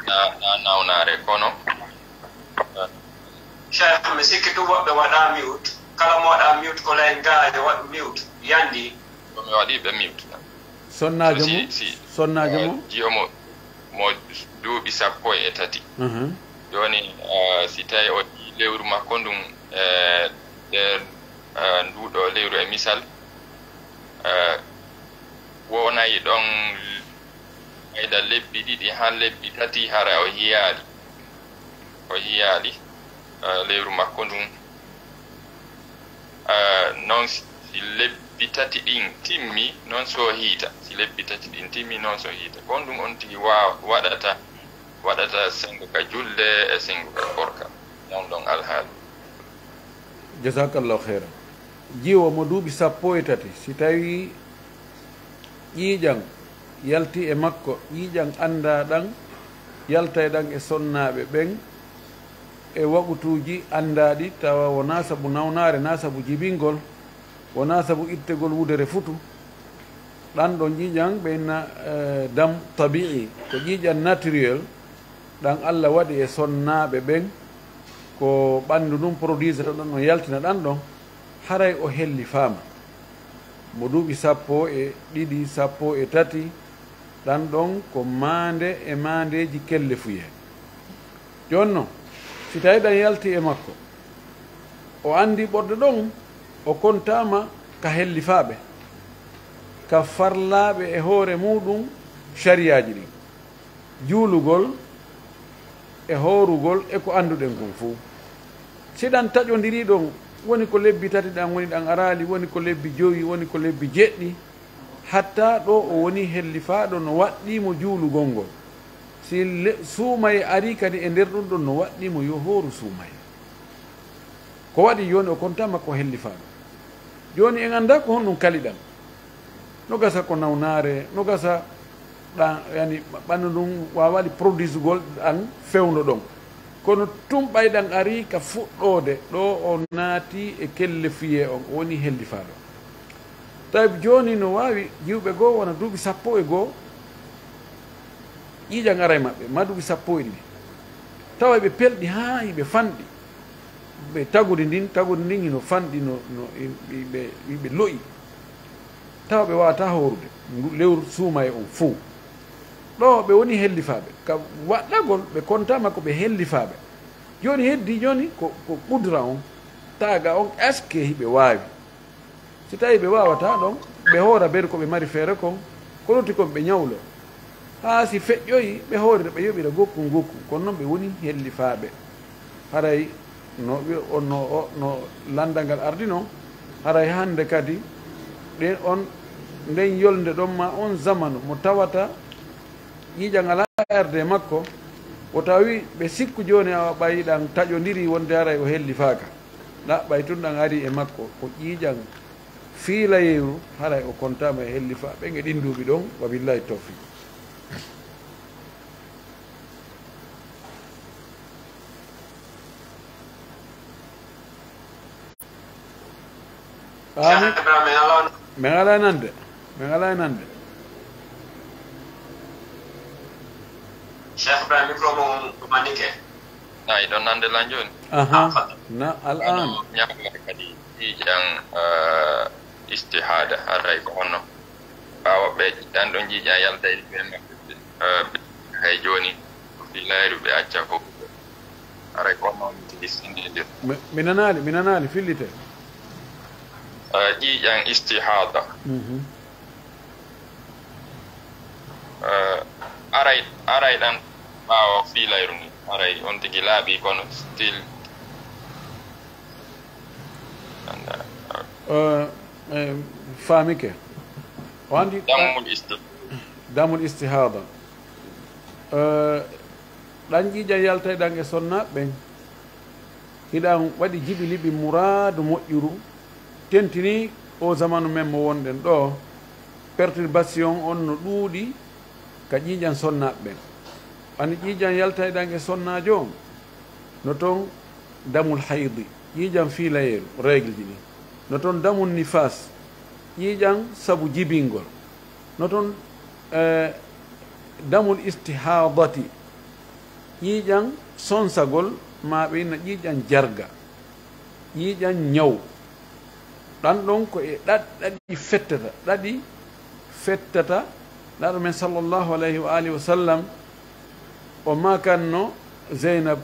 na, na nawnaare, kono, eh, Cheikh, mi sikki tun woɓɓe waɗa mute. Kala mo waɗa mute ko lay gaajo waɗu mute. Yandi. Ko mi waɗi ɓe mute. Sonnaajo si, mum? Si, sonnaajo eh, mum? Jiyo mo, mo duuɓi sappo e tati. Mhm. Jooni, eh, si tawi o yi'i lewru makko ndun, eh, nder, eh, nduuɗo lewru e misal, eh, wonay ɗon ɓayda lebbi ɗiɗi haa lebbi tati, hara o yiyaali. O yiyaali, eh, lewru makko ndun. Eh, non si, si lebbi tati ɗin timmi, non so hiita. Si lebbi tati ɗin timmi, non so hiita. Ko honɗun on tigi wa-, waɗata, waɗata senngo ka julde e senngo ka korka? On ɗon alhaali. Jazakallahu khairan. Jiwo mo duuɓi sappo e tati, si tawi ƴiiƴan yalti e makko, ƴiiƴan anndaa ɗan, yaltay ɗan e sonnaaɓe ɓen e waqutuuji anndaaɗi, tawa wonaa sabu nawnaare, naa sabu jibingol, wonaa sabu ittegol wudere futu. Ɗan ɗon ƴiiƴan ɓe inna, eh, dam tabi'i, ko ƴiiƴan naturel, ɗan Alla waɗi e sonnaaɓe ɓen, ko ɓanndu ndun produisata ɗan ɗon, yaltina ɗan ɗon, haray o hellifaama. Mo duuɓi sappo e ɗiɗi, sappo e tati, ɗan ɗon ko maande e maandeeji kellefuyee. Jooni non, si tawii ɗan yaltii e makko, o anndii ɓorde ɗon, o kontaama ka hellifaaɓe, ka farlaaɓe e hoore muuɗum sariyaaji ɗin. Juulugol e hoorugol e ko annduɗen kon fow. Si ɗan taƴondirii ɗon, woni ko lebbi tati ɗan woni ɗan araali, woni ko lebbi jowi, woni ko lebbi jeɗɗi, hatta ɗo o woni hellifaaɗo no waɗɗii mo juulugol ngol. Si le-, suumaye arii kadi e nder ɗun ɗon no waɗɗii mo yo hooru suumaye. Ko waɗi jooni o kontaama ko hellifaaɗo. Jooni en anndaa ko honɗun kali ɗan. No gasa ko nawnaare, no gasa ɗan, yani, ɓandu ndun waawaali produisugol ɗan fewndo ɗon. Kono tun ɓay ɗan arii ka fuɗɗoode, ɗo o naati e kellefuyee on, o woni hellifaaɗo. Tawi jooni no waawi jiwɓe goo wona duuɓi sappo e goo, ƴiiƴan ara e maɓɓe, maa duuɓi sappo e ɗiɗi. Tawa ɓe pelɗi haa hiɓe fanɗi. ɓe tagudi ndin, tagudi ndin hino fanɗi no, no i-, i-, ɓe, i-, ɓe lo'i. Tawa ɓe waawataa hoorude ndu lewru suumaye on fow. Ɗoo ɓe woni hellifaaɓe. Ka waɗɗagol, ɓe kontaama ko ɓe hellifaaɓe. Jooni heddii jooni ko, ko qudra on, taaga on, est-ce que hiɓe waawi? Si tawii ɓe waawataa ɗon, ɓe hoora ɓen ko ɓe mari feere kon, ko lutti kon ɓe ɲawloo. Haa si feƴƴoyii, ɓe hoorira, ɓe yoɓira gokkun gokkun. Kono non ɓe woni hellifaaɓe. Haray no wi-, on no, o, no lanndal ngal ardi non, haray hannde kadi ɗen on, nden yolnde ɗon maa on zamanu mo tawata ƴiiƴan alaa e arde e makko, o tawi ɓe sikku jooni awa ɓay ɗan taƴondirii wonde haray o hellifaaka. Ɗa ɓay tun ɗan arii e makko, ko ƴiiƴan fiilayeeru, haray o kontaama e hellifaaɓe ɓen e ɗin duuɓi ɗon, wa billahi tawfiq. Amin. Cheikh Ibrahim, men alaa, men alaa e nande. Men alaa e nande. Cheikh Ibrahim, micro mo on ko mandike. Ay, ɗon nande lan jooni? Aha. Ah, fadda. Na, al an. Eno ñaagala kadi ƴiiƴan, eh, istihada, haray ko honno? Ɓaawo ɓe ɗan ɗon ƴiiƴan yalta e ɓe maɓɓe, eh, hay jooni, ko fiilayru ɓe acca ko. Haray ko honno on tigi sendindir? Mi, mi nanaali, mi nanaali, fillite. Eh, ƴiiƴan istihada. Mhm. Eh, aray, aray ɗan ɓaawo fiilayru ni. Aray on tigi laaɓi kono still. Eh, eh, faamike. O anndi damul isti- damul istihada. Eh, ɗan ƴiiƴan yaltay ɗan e sonnaaɓe ɓen. Hiɗan waɗi jiɓi liɓi muraadu moƴƴuru, tentinii oo zamanu men mo wonɗen ɗoo, perturbation on no ɗuuɗi ka ƴiiƴan sonnaaɓe ɓen. Ani ƴiiƴan yaltay ɗan e sonnaajo on, no ton damul haydi, ƴiiƴan fiilayeeru, règle ji ɗin. No ton damul nifaas, ƴiiƴan sabu jibingol. No ton, eh, damul istihaadati, ƴiiƴan sonsagol, maa ɓe inna ƴiiƴan jarga, ƴiiƴan ñaw. Ɗan ɗon ko e ɗaɗi, ɗaɗi fettata, ɗaɗi fettata. Nulaaɗo men sallallahu alayhi wa alihi wa sallam, o maakanno Zeynab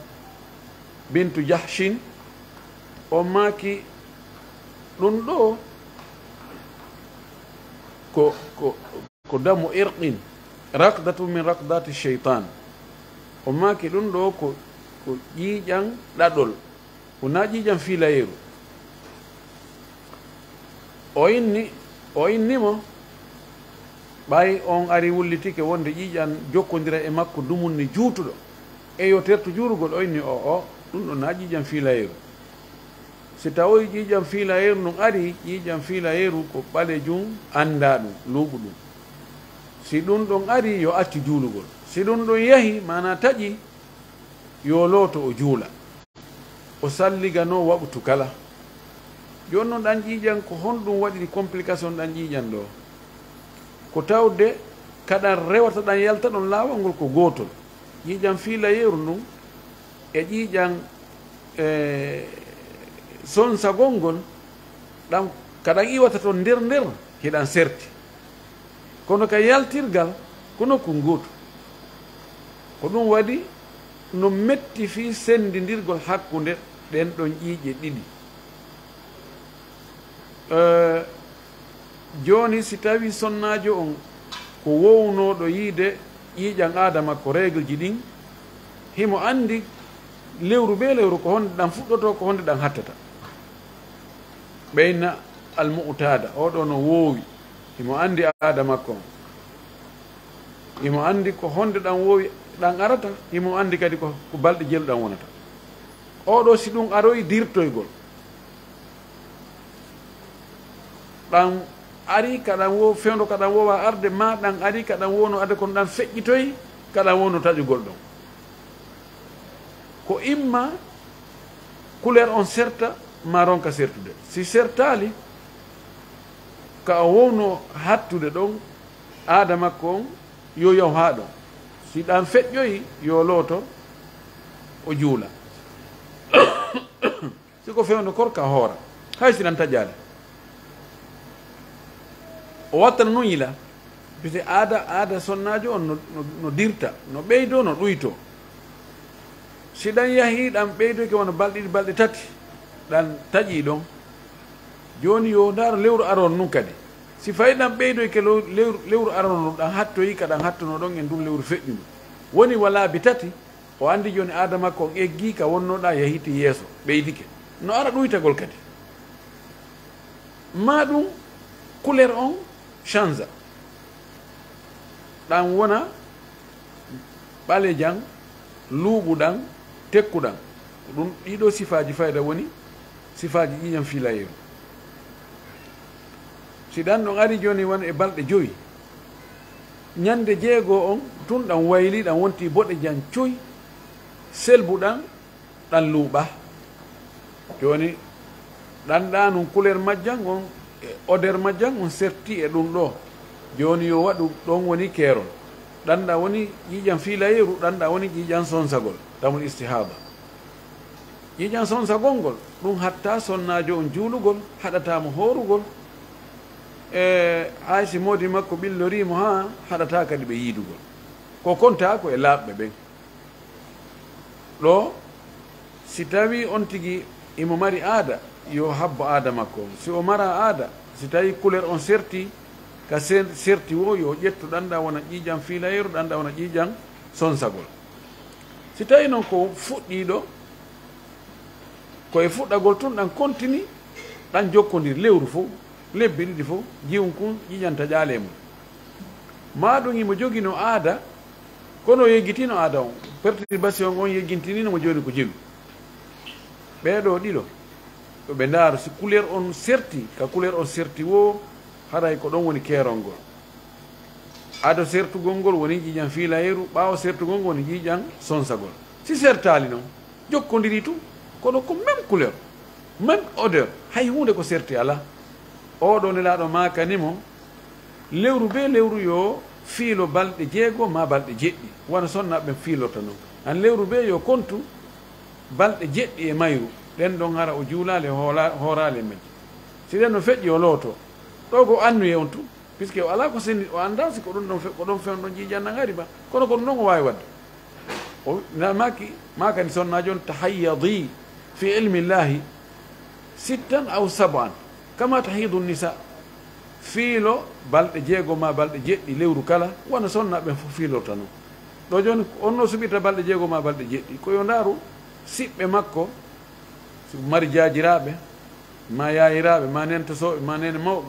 bintu Jahshin, o maaki ɗun ɗoo ko, ko, ko damu irqin, raqdatun min raqdati shaytan. O maaki ɗun ɗoo ko, ko ƴiiƴan ɗaɗol, wonaa ƴiiƴan fiilayeeru. O inni, o inni mo, ɓay on ari wullitike wonde ƴiiƴan jokkondira e makko dumunni juutuɗo, e yo tertu juulugol, o inni, o, o, ɗun ɗon naa ƴiiƴan fiilayeeru. Si tawoy ƴiiƴan fiilayeeru ndun arii, ƴiiƴan fiilayeeru ko ɓalejun anndaaɗun, luuɓuɗun. Si ɗun ɗon arii, yo accu juulugol. Si ɗun ɗon yahii, maanaa taƴii, yo looto o juula. O salliganoo waɓtu kala. Jooni non ɗan ƴiiƴan, ko honɗun waɗiri complication ɗan ƴiiƴan ɗoo? Ko tawde ka ɗan rewata ɗan yalta ɗon laawol ngol ko gootol. Ƴiiƴan fiilayeeru ndun e ƴiiƴan, e, sonsagol ngol, ɗan, ka ɗan iwata ton nder nder, hiɗan serti. Kono ka yaltirgal, ko nokku ngootu. Ko ɗun waɗi no metti fii senndindirgol hakkunde ɗen ɗon ƴiiƴe ɗiɗi. Eh, jooni, si tawii sonnaajo on ko wownooɗo yiide ƴiiƴan aada makko, règle ji ɗin, himo anndi lewru bee lewru ko honde ɗan fuɗɗotoo, ko honde ɗan hattata. Ɓeyna almu'taada, oo ɗoo no woowi, himo anndi aada makko on. Himo anndi ko honde ɗan woowi, ɗan arata, himo anndi kadi ko, ko balɗe jelu ɗan wonata. Oo ɗoo, si ɗun aroyi dirtoygol, ɗan arii ka ɗan wo-, fewndo ka ɗan woowaa arde, maa ɗan arii ka ɗan woowno arde, kono ɗan feƴƴitoyi ka ɗan woowno taƴugol ɗon. Ko imma couleur on serta, maa ronka sertude. Si sertaali, ka o woowno hattude ɗon, aada makko on, yo yahu haa ɗon. Si ɗan feƴƴoyi, yo looto, o juula. ko fewndo korka hoora, hay si ɗan taƴaali. O wattana non yila, bite aada, aada sonnaajo on no, no, no dirta, no ɓeydoo, no ɗuytoo. Si ɗan yahii, ɗan ɓeydoyke wano balɗe ɗiɗi, balɗe tati, ɗan taƴii ɗon. Jooni yo ndaaro lewru aroon nun kadi. Si fay ɗan ɓeydoyke lo-, lewru, lewru aroon ndun, ɗan hattoyii ka ɗan hattonoo ɗon e ndun lewru feƴƴundu. Woni wa laabi tati, o anndi jooni aada makko on eggii ka wonnoɗaa, yahitii yeeso, ɓeydike. No ara ɗuytagol kadi. Maa ɗun couleur on change. Ɗan wona ɓalejan, luuɓuɗan, tekkuɗan. Ko ɗun, ɗii ɗoo sifaaji fayda woni sifaaji ƴiiƴan fiilayeeru. Si ɗan ɗon arii jooni wano e balɗe jowi, ɲande jeegoo on tun ɗan waylii, ɗan wontii boɗejan cuy, selbuɗan, ɗan luuɓaa. Jooni, ɗan ɗaa nun couleur majjan on, e odeur majjan on sertii e ɗun ɗoo. Jooni yo waɗu ɗon woni keerol. Ɗan ɗaa woni ƴiiƴan fiilayeeru, ɗan ɗaa woni ƴiiƴan sonsagol, damul istihaada. Ƴiiƴan sonsagol ngol, ɗun hattaa sonnaajo on juulugol, haɗataa mo hoorugol. E hay si moodi makko ɓillorii mo haa, haɗataa kadi ɓe yiidugol. Ko kontaa ko e laaɓɓe ɓen. Ɗoo, si tawii on tigi himo mari aada, yo habbo aada makko on. Si o maraa aada, si tawii couleur on sertii ka ser-, serti woo, yo ƴettu ɗan ɗaa wona ƴiiƴan fiilayeeru, ɗan ɗaa wona ƴiiƴan sonsagol. Si tawii non ko fuɗɗiiɗo, ko e fuɗɗagol tun ɗan kontini, ɗan jokkondiri lewru fow, lebbi ɗiɗi fow, jiwunkun ƴiiƴan taƴaali e mun. Maa ɗun himo joginoo aada, kono o yeggitiino aada on. Perturbation on yeggintinii no mo jooni ko jelu. Ɓee ɗoo ɗiɗo, yo ɓe ndaaru si couleur on serti, ka couleur on serti woo, haray ko ɗon woni keerol ngol. Ado sertugol ngol woni ƴiiƴan fiilayeeru, ɓaawo sertugol ngol woni ƴiiƴan sonsagol. Si sertaali non, jokkondirii tun, kono ko même couleur, même odeur, hay huunde ko serti alaa. Oo ɗoo Nelaaɗo maakani mo, lewru bee lewru yo fiilo balɗe jeego maa balɗe jeɗɗi, wano sonnaaɓe ɓen fiilorta non. An lewru bee yo kontu balɗe jeɗɗi e mayru, ɗen ɗon hara o juulaali, o hoola-, hooraali e majji. Si ɗen no feƴƴi, o lootoo. Ɗoo ko annuyee on tun. Puisque o alaa ko senndi, o anndaa si ko ɗun ɗon fe-, ko ɗon fewndo ɗon ƴiiƴan ɗan ari ba. Kono ko ɗun ɗon o waawi waɗde. O na-, maaki, maakani sonnaajo on, "Tahayyadi fi ilmi Llaahi sittan aw sab'an, kama tahidu nisa." Fiilo balɗe jeego maa balɗe jeɗɗi lewru kala, wano sonnaaɓe ɓen fow fiilorta non. Ɗoo jooni, on no suɓirta balɗe jeego maa balɗe jeɗɗi, ko yo ndaaru siɓɓe makko, si mari jaajiraaɓe, maa yaayiraaɓe, maa neene tosooɓe, maa neene mawɓe,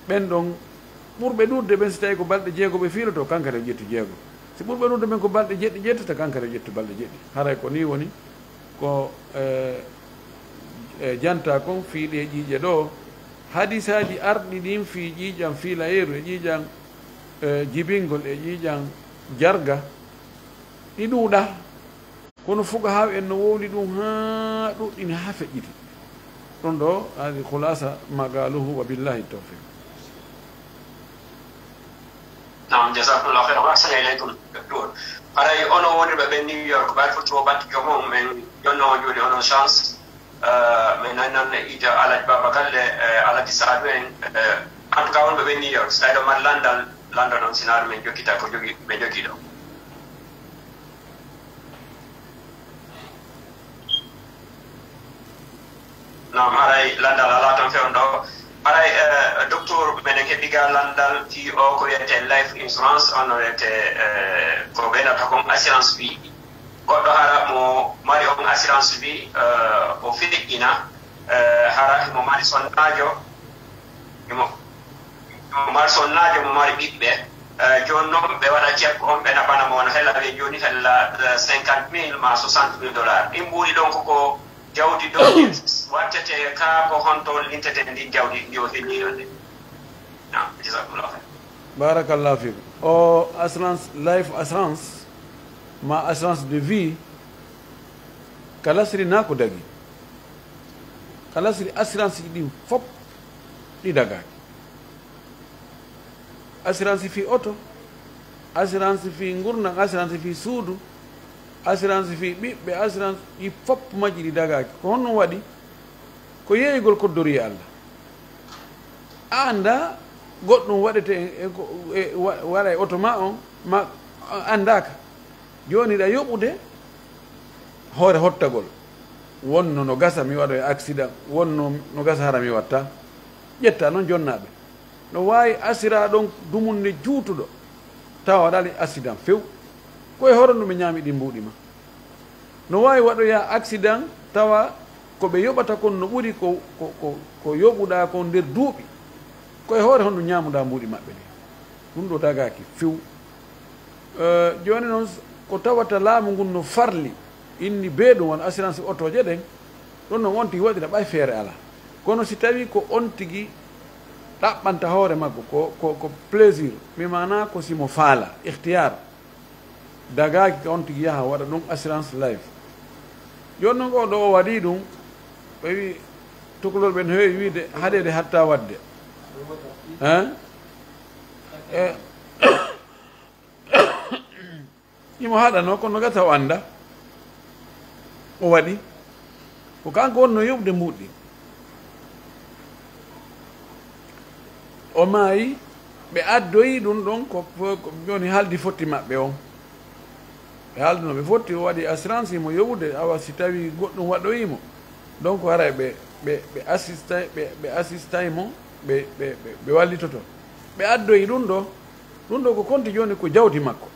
ɓen ɗon ɓurɓe ɗuuɗude ɓen, si tawii ko balɗe jeego ɓe fiilotoo, kanko kadi o ƴettu jeego. Si ɓurɓe ɗuuɗude ɓen ko balɗe jeɗɗi ƴettata, kanko kadi o ƴettu balɗe jeɗɗi. Haray ko nii woni ko, e, e, jantaa kon fii ɗee ƴiiƴe ɗoo. Hadisaaji arɗi ɗin fii ƴiiƴan fiilayeeru e ƴiiƴan, e, jibingol e ƴiiƴan jarga, ɗi ɗuuɗaa. Kono fuqahaaɓe en no wowli ɗun haa ɗuɗɗini, haa feƴƴiti. Ɗun ɗoo, haadi khulasa maqaluhu, wa billahi tawfiq. Naam, jazakumullahu khairan, wa ahsana ilaykum, docteur. Haray onon wonirɓe ɓen New York, ɓayri foti wo batte joom on, men jonno on jooni onon chance. Eh, men nani non ija Alhaji Baba Galle, eh, Alhaji Saadu en, eh, en tout cas wonɓe ɓen New York, si tawi ɗon mari landal, landal on, sinaaru men jokkita ko jogi, ɓe jogii ɗon. Naam, haray landal alaa ton fewndo. Haray, eh, docteur, meɗen heɓi ga landal fii o ko wiyetee life insurance, on no wiyetee, eh, ko ɓeynata kon assurance vie. Goɗɗo hara mo mari on assurance vie, eh, o feƴƴina, eh, hara mo mari sonnaajo, mo mo mari sonnaajo, mo mari ɓiɓɓe, eh, jooni non ɓe waɗa check on, ɓe naɓana mo, no hella ɓe jooni hella, eh, cinquante mille maa soixante mille dollars. Ɗin ɓuri ɗon ko, ko jawdi ɗon wattete ka, ko honto lintete ndin jawdi ndi o heɓi ɗon nde. Naam, jazakumullahu khair. Barakallahu fiik. O assurance, life assurance, ma assurance de vie, ka lasri na ko dagi. Ka lasri assurance ɗin fop ɗi dagaaki. Assurance fii oto, assurance fii ngurndan, assurance fii suudu, assurance fii ɓiɓɓe, assurance ɗi fop majji ɗi dagaaki. Ko honno waɗi? Ko yeeyugol koddorii Alla. A anndaa goɗɗum waɗete e, e ko, e wa-, waɗa e oto maa on, ma a anndaaka. Jooni hiɗa yoɓude hoore hottagol. Wonno no gasa mi waɗoya accident, wonno no gasa hara mi watta. Ƴetta non jonnaaɓe. No waawi asiraa ɗon dumunde juutuɗo, tawa waɗaali accident few. Ko e hoto ɗum ɓe ñaami ɗin mbuuɗi ma. No waawi waɗoya accident, tawa ko ɓe yoɓata kon no ɓuri ko, ko, ko, ko yoɓuɗaa kon nder duuɓi. Ko e hoore honɗum ñaamuɗaa mbuuɗi maɓɓe ɗin. Ɗum ɗoo dagaaki few. Eh, jooni non, ko tawata laamu ngun no farli, inni bee ɗum wano assurance otooje ɗen, ɗon non on tigi waɗira ɓay feere alaa. Kono si tawii ko on tigi ɗaɓɓanta hoore makko, ko, ko, ko plaisir, mi maanaa ko si mo faala, ikhtiyar, dagaaki ka on tigi yaha waɗa ɗum assurance life. Jooni non oo ɗoo o waɗii ɗum, ɓe wi'i, tukulol ɓen heewi wi'ude, haɗeede hatta waɗde. Hein? E, Himo haɗanoo, kono gasa o anndaa. O waɗi. Ko kanko wonnoo yoɓude mbuuɗi. O maayi, ɓe addoyi ɗum ɗon ko, ko, ko jooni haldi fotti maɓɓe on. Ɓe haalduno ɓe fotti, o waɗi assurance, himo yoɓude, awa si tawii goɗɗum waɗoyi mo. Donc haray ɓe, ɓe, ɓe assistay, ɓe, ɓe assistay mo, ɓe, ɓe, ɓe, ɓe wallitoto. Ɓe addoyi ɗum ɗo, ɗum ɗo ko konti jooni ko jawdi makko.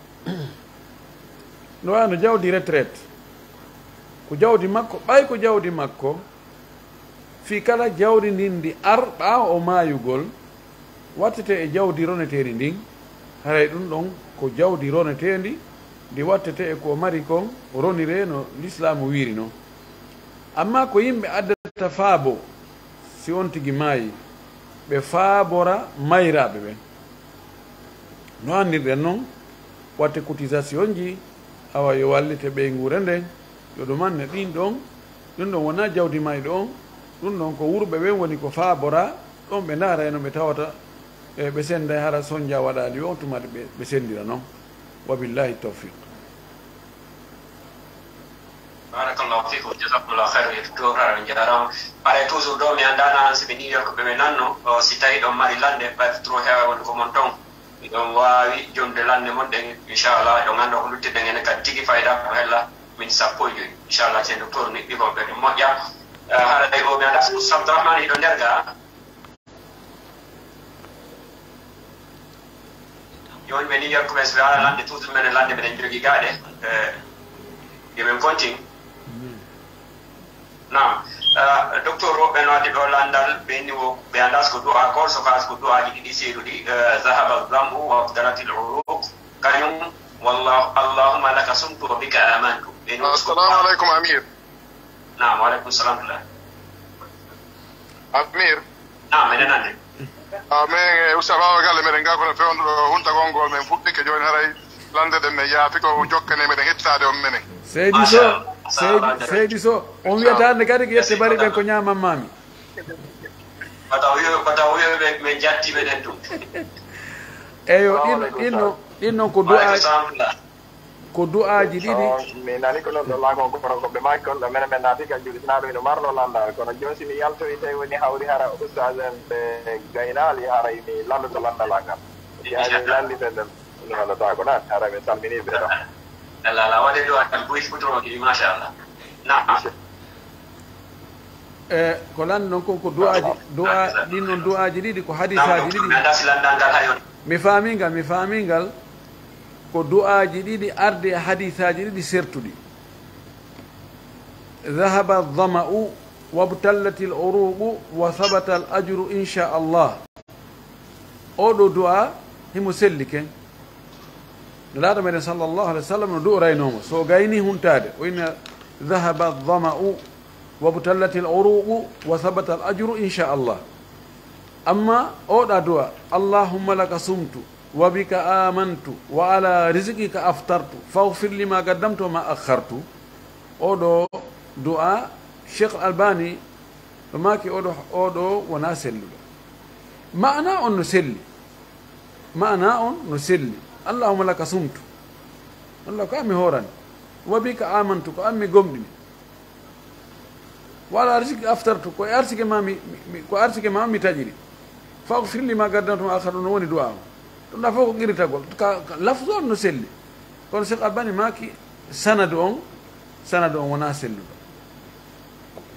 No wano jawdi retraite. Ko jawdi makko, ɓay ko jawdi makko, fii kala jawdi ndin ndi ar ɓaawo o maayugol, wattete e jawdi roneteendi ndin, haray ɗum ɗon ko jawdi roneteendi, ndi wattete e ko o mari kon, roniree no Lislaamu wiiri non. Ammaa ko yimɓe addata faabo, si on tigi maayi, ɓe faabora mayraaɓe ɓen. No anndirɗen non, watte cotisation ji, awa yo wallite ɓeynguure nden, yo ɗumanne ɗin ɗon, ɗum ɗon wonaa jawdi mayɗo on, ɗum ɗon ko wurɓe ɓen woni ko faaboraa, ɗon ɓe ndaara e no ɓe tawata, e ɓe sennday hara sonja waɗaali on tuma ɓe, ɓe senndira non. Wa billahi tawfiq. Barakallahu fikum, jazakumullahu khairan, yo Docteur, on jaaraama. Haray toujours ɗo, mi anndaa na si ɓe New York ɓe ɓe nanno, o, si tawii ɗon mari lannde, ɓay trop heewaa woni ko mon ton. Miɗon waawi jomde lannde mon ɗen, inchallah, ɗon annda ko luttirɗen enen kadi tigi fayda ko hella min sappo e joy. Inchallah, ceerno Docteur niɓɓi ko ɓe ɗum moƴƴa. Eh, haray o mi anndaa so Abdourahmane hiɗo nder ga. Jooni ɓe New York ɓe, so ɓe ala lannde, toujours menen lannde meɗen jogii gaaɗe. Eh, yo ɓen continue. Naam. Eh, Docteur, woɓɓe no addi ɗo lanndal, ɓe inni wo, ɓe anndaa so ko du'a ko, so ka so ko du'aaji ɗiɗi seeɗuɗi, eh, zahaba zam'u wa abtalatil uruq, kañum, wallah-, allahumma laka sumtu wa bika amantu. Ɓe inni wo so ko Assalamu alaikum, Amir. Naam, wa alaikum salam. Amir. Naam, meɗen nandi. Ah, men, eh, Oustaz Baaba Galle, meɗen ngaa kono fewndo ɗo huntagol ngol, men fuɗɗike jooni, haray lannde ɗen men yaafi ko jokkane meɗen hettaade on menen. Seydi Sow, Seydi, Seydi Sow, on wiyata hannde kadi ko yette bari ɓen ko ñaaman maami. Bata wiyo, bata wiyo ɓe, ɓe jatti meɗen ɗum. Eyo, ɗin, ɗin non, ɗin non ko du'a. Ko du'aaji ɗiɗi. On, mi nani ko non ɗo laakon ko, ko ɓe maaki kon ɗo, menen men naati ka juuɗe, sinaa ɗum ino marno lanndal, kono jooni si mi yaltoyi, tawi woni hawri hara ustaas en ɓe gaynaali, haray mi lanndoto lanndal an ngal. Si hay mi lannditii ɗum, mi lanndotaako na, haray mi salminii ɓe ɗo. Allah, Allah, waɗe du'a tan, buy futuro kidi, machallah. Naam. E, ko lanndon kon ko du'aaji, du'a, ɗin non du'aaji ɗiɗi, ko hadiisaaji ɗiɗi. Mi anndaa si lanndal ngal hay on. Mi faamii ngal, mi faamii ngal. Ko du'aaji ɗiɗi ardi e hadiisaaji ɗiɗi sertuɗi. Dhahaba adh-dhama'u wabtallatil uruqu wa thabata al-ajru insha Allah. Oo ɗoo du'aa himo selli ken. Nulaaɗo meɗen sallallahu alaihi wasallam no du'oraynoo mo. So o gaynii huntaade, o inna, "Dhahaba adh-dhama'u wabtallatil uruqu wa thabata al-ajru insha Allah." Amma oo ɗaa du'aa, "Allahumma laka sumtu wa bika amantu wa ala rizqika aftartu faghfir li ma qaddamtu wa ma akhartu." Oo ɗoo du'aa, Sheikh Albani no maaki, oo ɗoo, oo ɗoo wonaa selluɗo. Ma'anaa on no selli. Ma'anaa on no selli. "Allahumma laka sumtu." Allah ko an mi hoorani. "Wa bika amantu", ko an mi gomɗini. Wa ala rizqika aftartu, ko e arsike ma mi, mi, mi- ko arsike ma mi taƴiri. Faghfir li ma qaddamtu wa akhartu, no woni du'a on. Ɗum ɗa fof ko qirritagol. Ka, ka lafzu on no selli. Kono Cheikh Albani maaki sanadu on, sanadu on wonaa selluɗo.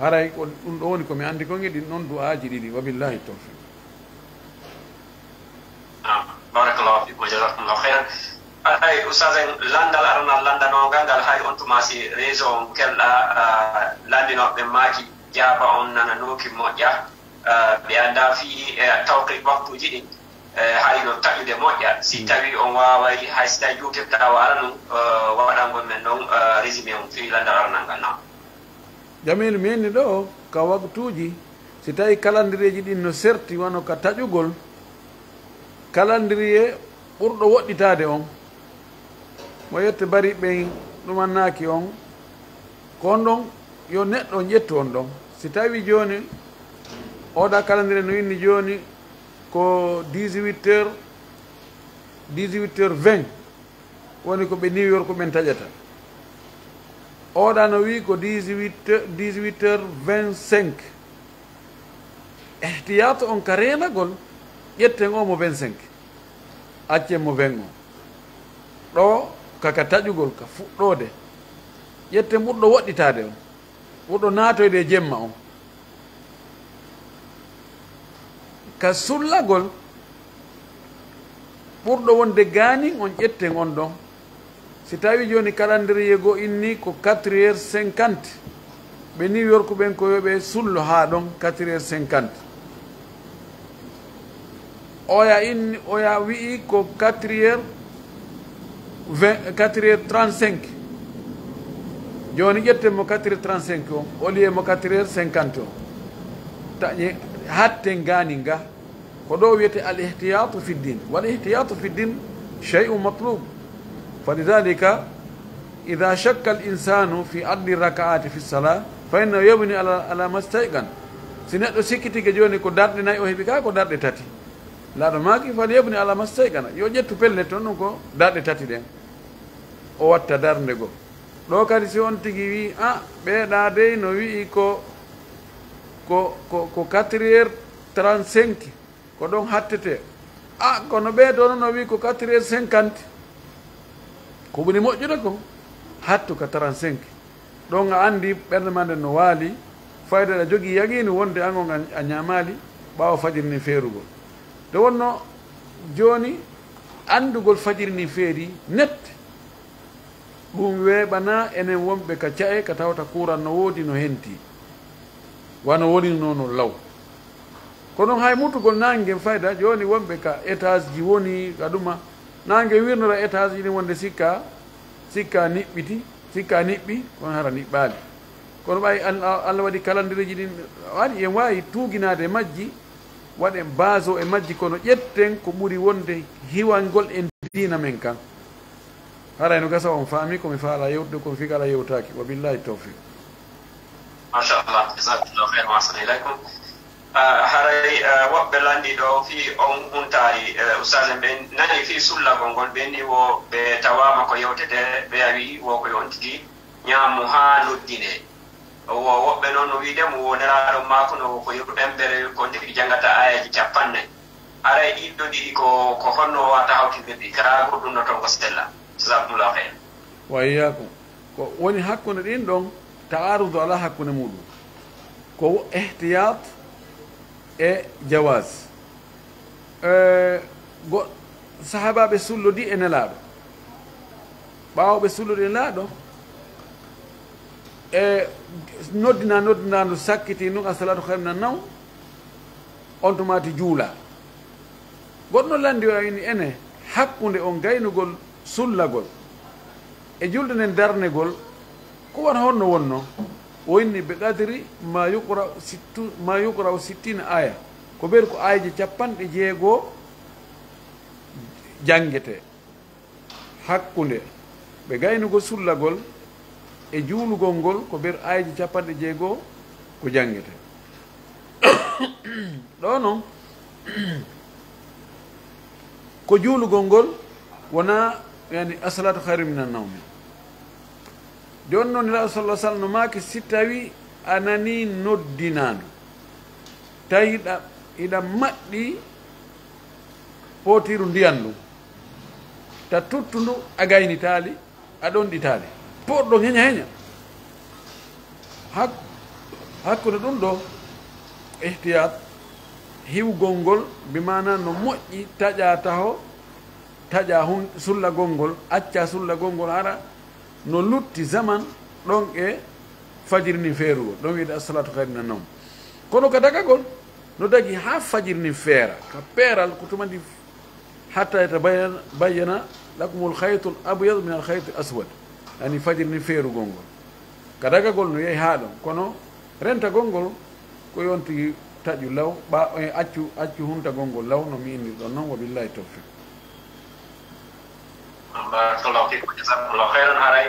Haray ko ɗum ɗo woni ko mi anndi kon e ɗin ɗon du'aaji ɗiɗi. Wa billahi tawfiq. Naam, barakallahu fikum, jazakumullahu khairan. Ay, Ustaz en, lanndal aranal lanndanoo ngal, ngal hari on tuma si réseau on kelɗa, ah, lanndinooɓe maaki jaaba on nananooki moƴƴa. Ah, ɓe anndaa fii, eh, tawqit waktuuji ɗin, eh, hari no taƴude moƴƴa. Si tawii on waaway, hay si tawii juutirɗaa o aranun, eh, waɗangol men non, eh, résumé on fii lanndal aranal ngal, naam. Jamiilu, mi inni ɗoo ka waktuuji, si tawii kalandireeji ɗin no serti wano ka taƴugol, kalandiriye ɓurɗo woɗɗitaade on, mo yette bari ɓen ɗumannaaki on, ko on ɗon yo neɗɗo on ƴettu on ɗon. Si tawii jooni, oo ɗaa kalandiriye no inni jooni ko dix-huit heures, dix-huit heures vingt, woni ko ɓe New York ɓen taƴata. Oo ɗaa no wi'i ko dix-huit, dix-huit heures vingt-cinq. Ihtiyaatu on ka reenagol, ƴetten oo mo vingt-cinq. Accen mo vingt on. Ɗoo ka, ka taƴugol, ka fuɗɗoode. Ƴetten ɓurɗo woɗɗitaade on. Ɓurɗo naatoyde e jemma on. Ka sullagol, ɓurɗo wonde gaanin on ƴetten on ɗon. Si tawii jooni calendrier goo inni ko quatre heures cinquante, ɓe New York ɓen ko yo ɓe sullo haa ɗon quatre heures cinquante. Oya inni, oya wi'i ko quatre heures vingt, quatre heures trente-cinq. Jooni ƴetten mo quatre heures trente-cinq on, au lieu mo quatre heures cinquante on. Taƴe, hatten gaanin ga. Ko ɗoo wi'etee al ihtiyatu fi din. Wal ihtiyatu fi din shay'un matlub. Falidhalika, idha shakka al insanu fi addi rakaati fi salah, fa innahu yabni ala, ala mastayqan. Si neɗɗo sikkitike jooni ko darɗe nayi o heɓi, kaa ko darɗe tati. Laaɗo maaki, "Falyabni ala mastayqana." Yo ƴettu pellet ton ɗum ko darɗe tati ɗen. O watta darnde goo. Ɗoo kadi si on tigi wi'i, "Ah, ɓee ɗaa dey no wi'i ko, ko, ko, ko quatre heures trente-cinq, ko ɗon hattetee." Ah, kono ɓee ɗoo no wi'i ko quatre heures cinquante. Ko ɓuri moƴƴude kon, hattu ka trente-cinq. Ɗon a anndi ɓernde maa nden no waali, fayda aɗa jogii yaqiinu wonde an on a, a ñaamaali ɓaawo fajiri ndin feerugol. Nde wonnoo jooni, anndugol fajiri ndin feerii net, ɗum weeɓanaa enen wonɓe ka ca'e ka tawata kuuran no woodi no hentii, wano wonirnoo non law. Kono hay mutugol naange ngen fayda, jooni wonɓe ka étage ji woni ka ɗuma, naange wirnora étage ji ɗin wonde sikka, sikka niɓɓiti, sikka niɓɓi, kono hara niɓɓaali. Kono ɓay Al-, Alla waɗi kalandireeji ɗin, waɗi en waawi tuuginaade e majji, waɗen baaso e majji, kono ƴetten ko ɓuri wonde hiwangol en diina men kan. Haray no gasa on faami ko mi faala yewtude kon fii kala yewtaaki. Wa billahi tawfiq. Machallah, jazakumullahu khairan wa ahsana ilaykum. Ah, haray, ah, woɓɓe lanndii ɗoo fii on huntaari, eh, ustaazen ɓen nani fii sullagol ngol, ɓen ni wo ɓe tawaama ko yewtete, ɓe a wi'i wo ko yo on tigi ñaamu haa noddinee. Wo woɓɓe non no wi'de mo wo Nelaaɗo maakuno wo ko yo embere ko ndiki janngata aayeeje cappanɗe nayi. Haray ɗiɗo ɗiɗi ko, ko honno wata hawtindirɗi? Ka goɗɗum no ton ko sella. Jazakumullahu khairan. Wa iyyakum. Ko woni hakkunde ɗin ɗon, ta'arudu ala hakkunde muɗum. Ko ihtiyat e jawaz. Eh, go-, sahaabaaɓe sullodii e Nelaaɗo. Ɓaawo ɓe sullodii e Nelaaɗo, e noddina, noddinaandu sakkitii ndun, "As-salaatu khayrun minan nawm", on tumaati juula. Goɗɗo lanndi o inni ene hakkunde on gaynugol sullagol e julde nden darnegol, ko wano honno wonno? O inni, "Bi qadri ma yuqra'u sittu, ma yuqra'u sittina aya." Ko ɓeru ko aayeeje cappanɗe jeego janngetee. Hakkunde ɓe gaynugol sullagol e juulugol ngol ko ɓeru aayeeje cappanɗe jeego ko janngetee. Ɗoo non, ko juulugol ngol wonaa, yani, "As-salaatu khayrun minan nawmi." Jooni non, Nelaaɗo sallallahu alaihi wasallam no maaki, si tawii a nanii noddinaandu, tawi hiɗa, hiɗa maɗɗii pootiiru ndiyan ndun, ta tuttu ndu a gaynitaali, a ɗonɗitaali. Poorɗon heña heña. Hak-, hakkunde ɗun ɗoo, ihtiyaat, hiwgol ngol, bi maanaa no moƴƴi, taƴaa taho, taƴaa hun-, sullagol ngol, accaa sullagol ngol, hara no lutti zaman ɗon e fajiri ndin feerugol, ɗon wi'etee as-salaatu khayrun mina nawm. Kono ka dagagol, no dagi haa fajiri ndin feera, ka peeral ko tuma ndi, hatta yatabayyana, bayyana lakumul khaytul abyadu minal khaytil aswad, yani fajiri ndin feerugol ngol. Ka dagagol no yahi haa ɗon, kono rentagol ngol ko yo on tigi taƴu law, ɓa-, e accu, accu huntagol ngol law no mi innir ɗon non, wa billahi tawfiq. Barakallahu fikum, jazakumullahu khairan. Haray,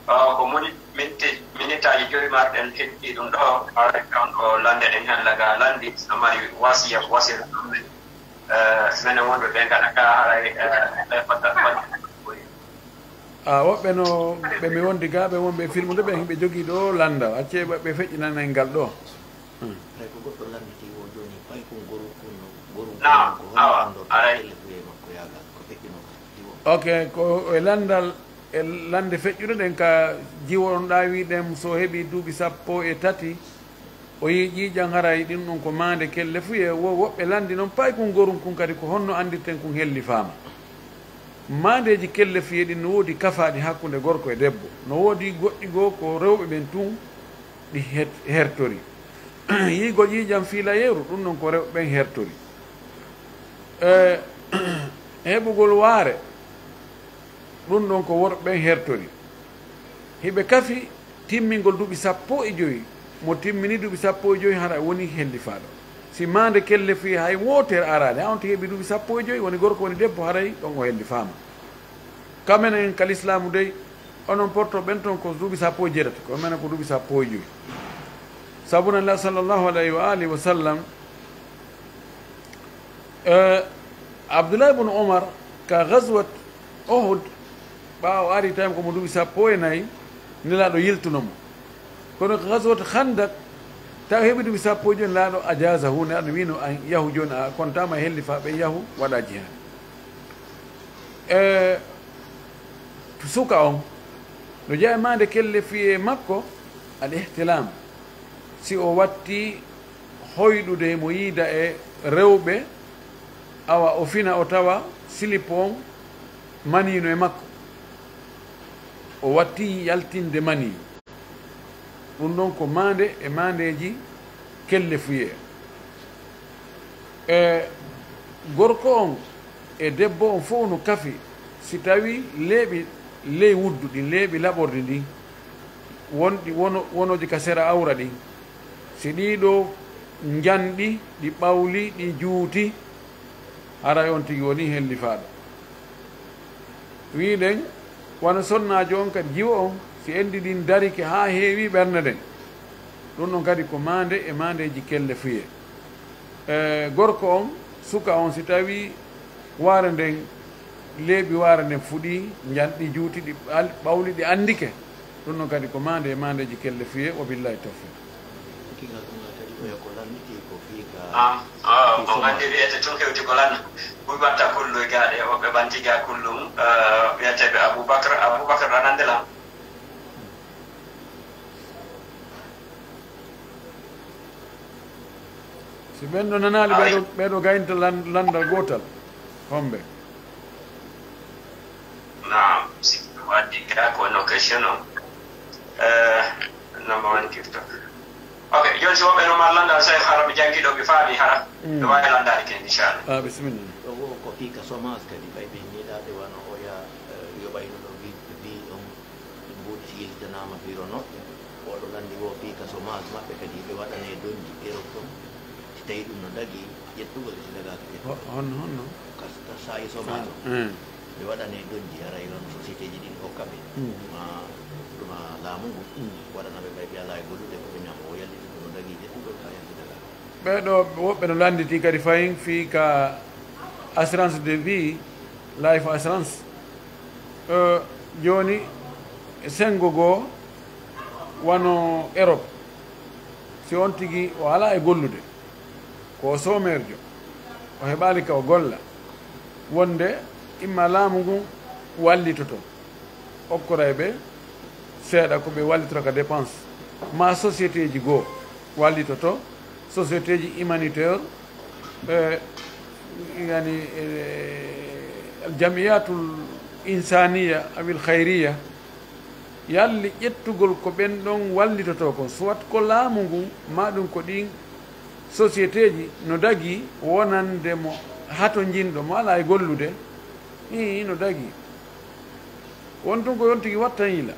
uh, ko moni-, minti-, minitaaji joyi marɗen heɓi ɗum ɗo, haray kan ko lande ɗen hen laga landi, no mari wasiya, wasiya ɗum ɗen. Eh, menen wonɓe ɓen gaɗa ka haray, eh, ɓe fota, fota. Ah, woɓɓe no ɓe mi wondi ga, ɓe wonɓe e filmude ɓen, ɓe jogii ɗo landal. Accee ɓe, ɓe feƴƴinana en ngal ɗo. Hmm. Hay ko goɗɗo landitii o jooni, paykun goru kun no, goru kun Naam, ko hono awa, andorɗaa aray. Pelle fuyee makko yaagal, ko feƴƴunoo ka jiwo. Ok, ko e landal, e lande feƴƴude ɗen ka jiwo on ɗaa wi'uɗen so heɓii duuɓi sappo e tati, o yi'i ƴiiƴan haray ɗin ɗon ko maande kelle fuyee, wo woɓɓe landi non paykun gorun kun kadi ko honno andirten kun hellifaama. Maandeeji kelle fuyee ɗin no woodi kafaaɗi hakkunde gorko e debbo, no woodi goɗɗi goo ko rewɓe ɓen tun ɗi het-, hertori. Yi'ugol ƴiiƴan fiilayeeru, ɗun non ko rewɓe ɓen hertori. E, heɓugol waare, ɗun ɗon ko worɓe ɓen hertori. Hiɓe kafi timmingol duuɓi sappo e jowi. Mo timmini duuɓi sappo e jowi, hara woni hellifaaɗo. Si maande kelle fuyee hay wootere araali, haa on tigi heɓi duuɓi sappo e jowi, woni gorko, woni debbo, haray ɗon o hellifaama. Ka menen ka lislaamu dey, onon porto ɓen ton ko duuɓi sappo e jeetati, ko menen ko duuɓi sappo e jowi. Sabu nan la sallallahu alayhi wa alihi wa sallam, eh, Abdullah ibn Umar ka Ghazwat Uhud, ɓaawo ari tawi ko mo duuɓi sappo e nayi, Nelaaɗo yiltuno mo. Kono ko Ghazwat Khandak, tawi heɓi duuɓi sappo e jowi, Nelaaɗo ajazahu, Nelaaɗo wiino, "An yahu jooni, a kontaama e hellifaaɓe, yahu waɗa jihaad." E suka on, no jeyaa e maande kelle fuyee makko, al ihtilam. Si o watti hoyɗude mo yiida e rewɓe, awa o fina o tawa silip on manii no e makko. O watti yaltinde manii. Ɗun ɗon ko maande e maandeeji kelle fuyee. E gorko on e debbo on fow no kafi si tawii leeɓi ley wuddu ɗin, leeɓi laɓordi ndin, wonɗi wono-, wonooji ka sera awra ɗin, si ɗii ɗoo njanɗi, ɗi ɓawli, ɗi juuti, haray on tigi wonii hellifaaɗo. Wi'uɗen, wano sonnaajo on kadi, jiwo on, si enɗi ɗin darike haa heewi ɓernde nden, ɗun ɗon kadi ko maande e maandeeji kelle fuyee. E gorko on, suka on, si tawii waare nden, leeɓi waare nden fuɗii, njanɗi juuti, ɗi ɓal-, ɓawli, ɗi anndike, ɗun ɗon kadi ko maande e maandeeji kelle fuyee, wa billahi tawfiq. Kigal ɗum kadi oya ko lannditi ko fii ka Naam, ah, ko somage. Nganndi wi'ete tun hewti ko lanna. Buy watta kulluy gaaɗe, woɓɓe ɓanti ga kullum, eh, wi'eteeɓe Abubakar. Abubakar, a nannde lan? Si ɓen ɗo nanaali, ɓee ɗo, ɓee ɗo gaynta lan-, lanndal gootal. Hombe? Naam, si ɗum addi ka ko no question on. Eh, no mo woni TikTok. Ok, jooni si woɓɓe no mari lanndal, so hara mi janngi ɗo, mi faami hara. Mm. Mi waawi lanndaade ken, inchallah. Ah, bisimilla. Ɗo wo ko fii ka somage kadi, ɓay ɓe ñiiɗaade wano oya, eh, yoɓayno ɗo bi-, bi on. Ɗum woodi si yiltanaama firo no, oɗo lanndi wo fii ka somage maɓɓe kadi, ɓe waɗanee donji Europe ɗon. Si tawii ɗum no dagii, ƴettugol e si dagaaka ƴettugol. Ho-, honno, honno? Ka, ka saa'i somage on. Ah, eh. Ɓe waɗanee donji, haray hono sociétéji ɗin hokka ɓe. Mm. Ɗuma, ɗuma laamu ngu. Mm. Waɗana ɓe ɓay ɓe alaa e gollude ko ɓe ñaama. O yalliti ɗum no dagii ƴettugol ka yalti dagaaka. Ɓee ɗoo woɓɓe no lannditi kadi fahin fii ka assurance de vie, life assurance. Eh, jooni, senngo goo wano Europe, Si on tigi o alaa e gollude, ko o soomeerjo, o heɓaali ka o golla, wonde imma laamu ngun wallitoto, okkoray ɓe seeɗa ko ɓe wallitora ka dépense, maa société ji goo wallitoto, société ji humanitaire, e, yani, e, al jamiyatul insaniya awil khayriya, yalli ƴettugol ko ɓen ɗon wallitotoo kon, soit ko laamu ngun, maa ɗun ko ɗin société ji no dagii wonande mo hatonjinɗo, mo alaa e gollude, ii, no dagii. Won tun ko yon tigi watta yila.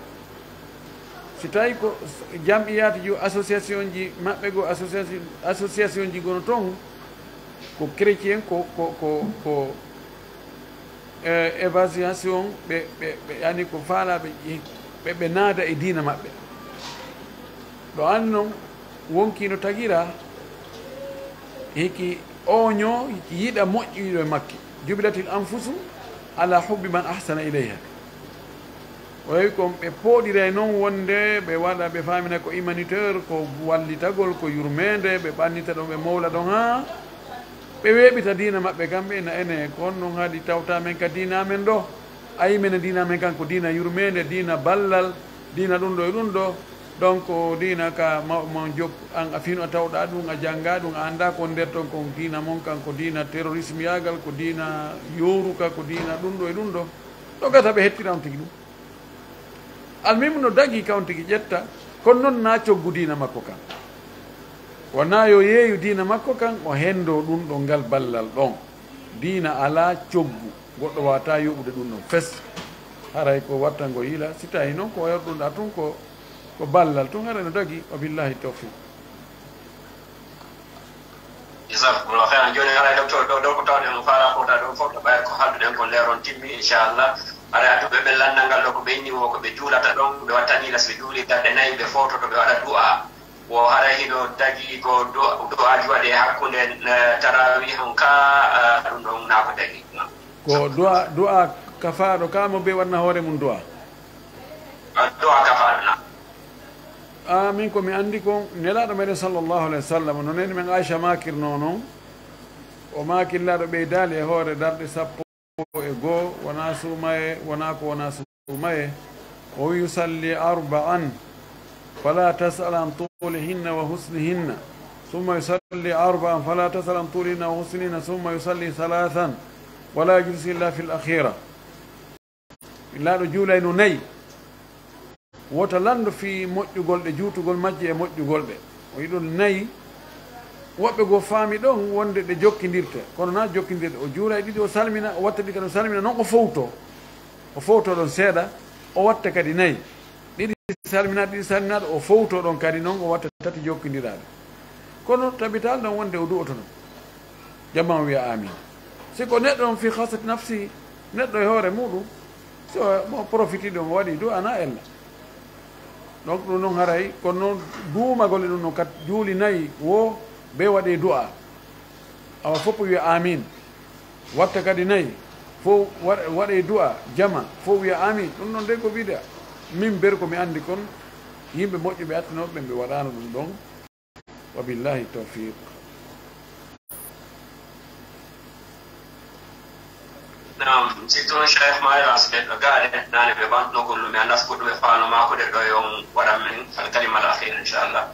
Si tawi ko jam'iyaati ju association ji maɓɓe goo, association, association ji gono ton, ko chrétien, ko, ko, ko, ko, e, évaluation, ɓe, ɓe, ɓe, yani ko faalaa ɓe, ɓe, ɓe naada e diina maɓɓe. Ɗo an non, wonkii no tagiraa, hiki ooñoo, hiki yiɗa moƴƴiiɗo e makki. Jubilatil anfusu ala hubbi man ahsana ilayha. O wi'i kon ɓe pooɗiray non wonde ɓe waɗa, ɓe faamina ko humanitaire, ko wallitagol, ko yurmeende, ɓe ɓannita ɗon, ɓe mowla ɗon haa ɓe weeɓita diina maɓɓe kamɓe ena ene. Ko honɗun haɗi tawtaa men ka diina amen ɗoo? Ayi, menen diina amen kan ko diina yurmeende, diina ballal, diina ɗun ɗoo e ɗun ɗoo. Donc, diina ka mawɓe mon jokku, an a fino a tawɗaa ɗun, a janngaa ɗun, a anndaa ko woni nder ton kon. Diina mon kan ko diina terrorismeyaagal, ko diina yowruka, ko diina ɗun ɗoo e ɗun ɗoo. Ɗo gasa ɓe hettira on tigi ɗun. Almuhimu no dagii ka on tigi ƴetta, kono non naa coggu diina makko kan. Wonaa yo yeeyu diina makko kan, o henndoo ɗun ɗon ngal ballal ɗon. Diina alaa coggu, goɗɗo waawataa yoɓude ɗun ɗon fes. Haray ko watta ngo yila, si tawii non ko o yorɗunɗaa tun ko, ko ballal tun, haray no dagii, wa billahi tawfiq. Jazakumullahu khairan. Jooni, haray, docteur, ɗo, ɗo ko tawɗen mo faalaa fota ɗon fof, ɗo ɓay ko haalduɗen kon leeron timmi, inchallah. Haray, adduɓe ɓen lanndal ngal ɗo, ko ɓe inni wo ko ɓe juulata ɗon, ɓe wattani la, si ɓe juuli balɗe nayi, ɓe fowtoto, ɓe waɗa du'a. Wo haray hino dagii ko du'a, du'aaji waɗee hakkunde, eh, tarawih on ka, eh, ɗum ɗon naa ko dagii. Ko du'a, du'a kafaaɗo ka mo ɓe waɗna hoore mun du'a. Ah, du'a kafaaɗo na. Ah, min ko mi anndi kon, Nelaaɗo meɗen sallallahu alayhi wa sallam, no neene men Aisha maakirnoo non, o maaki Nelaaɗo ɓeydaali e hoore darɗe sappo e goo, wonaa suumaye, wonaa ko wonaa suumaye. O wi'i, "Yusalli arba'an, fala tas'al an tulihinna wa husnihinna, summa yusalli arba'an, fala tas'al an tulihinna wa husnihinna, summa yusalli thalathan, wala yajlisu illa fil akhira." Nelaaɗo juulayno nayi. Wota lanndo fii moƴƴugol ɗe, juutugol majje e moƴƴugol ɗe. O wi'i ɗon nayi, woɓɓe goo faami ɗon wonde ɗe jokkindirte, kono naa jokkindirɗe. O juula e ɗiɗi, o salmina, o watta ɗiɗi kadi, o salmina, non o fowtoo. O fowtoo ɗon seeɗa, o watta kadi nayi. Ɗiɗi salminaaɗe, ɗiɗi salminaaɗe, o fowtoo ɗon kadi, non o watta tati jokkindiraaɗe. Kono tabital ɗon wonde o du'otono. Jamaa on wi'a amin. Si ko neɗɗo on fi khasati nafsi, neɗɗo e hoore muɗum, si o, mo profiti ɗon, o waɗi du'a na ella. Donc, ɗum non haray, kono non duumagol e ɗum non kat juuli nayi wo be waɗe du'a. Awa fof wi'a amin. Watta kadi nayi, fof wa-, waɗe du'a, jama, fof wi'a amin. Ɗum non de ko bid'a. Min ber ko mi andi kon, yimɓe moƴƴuɓe attinooɓe ɓen ɓe waɗano ɗum ɗon. Wa billahi tawfiq. Naam, si tun Cheikh Maila Asmed no gaade, naane ɓe bantuno gollumi, a nas ko ɗum e faano maako de ɗo yo on waɗan men al kalima al akhir, inchallah.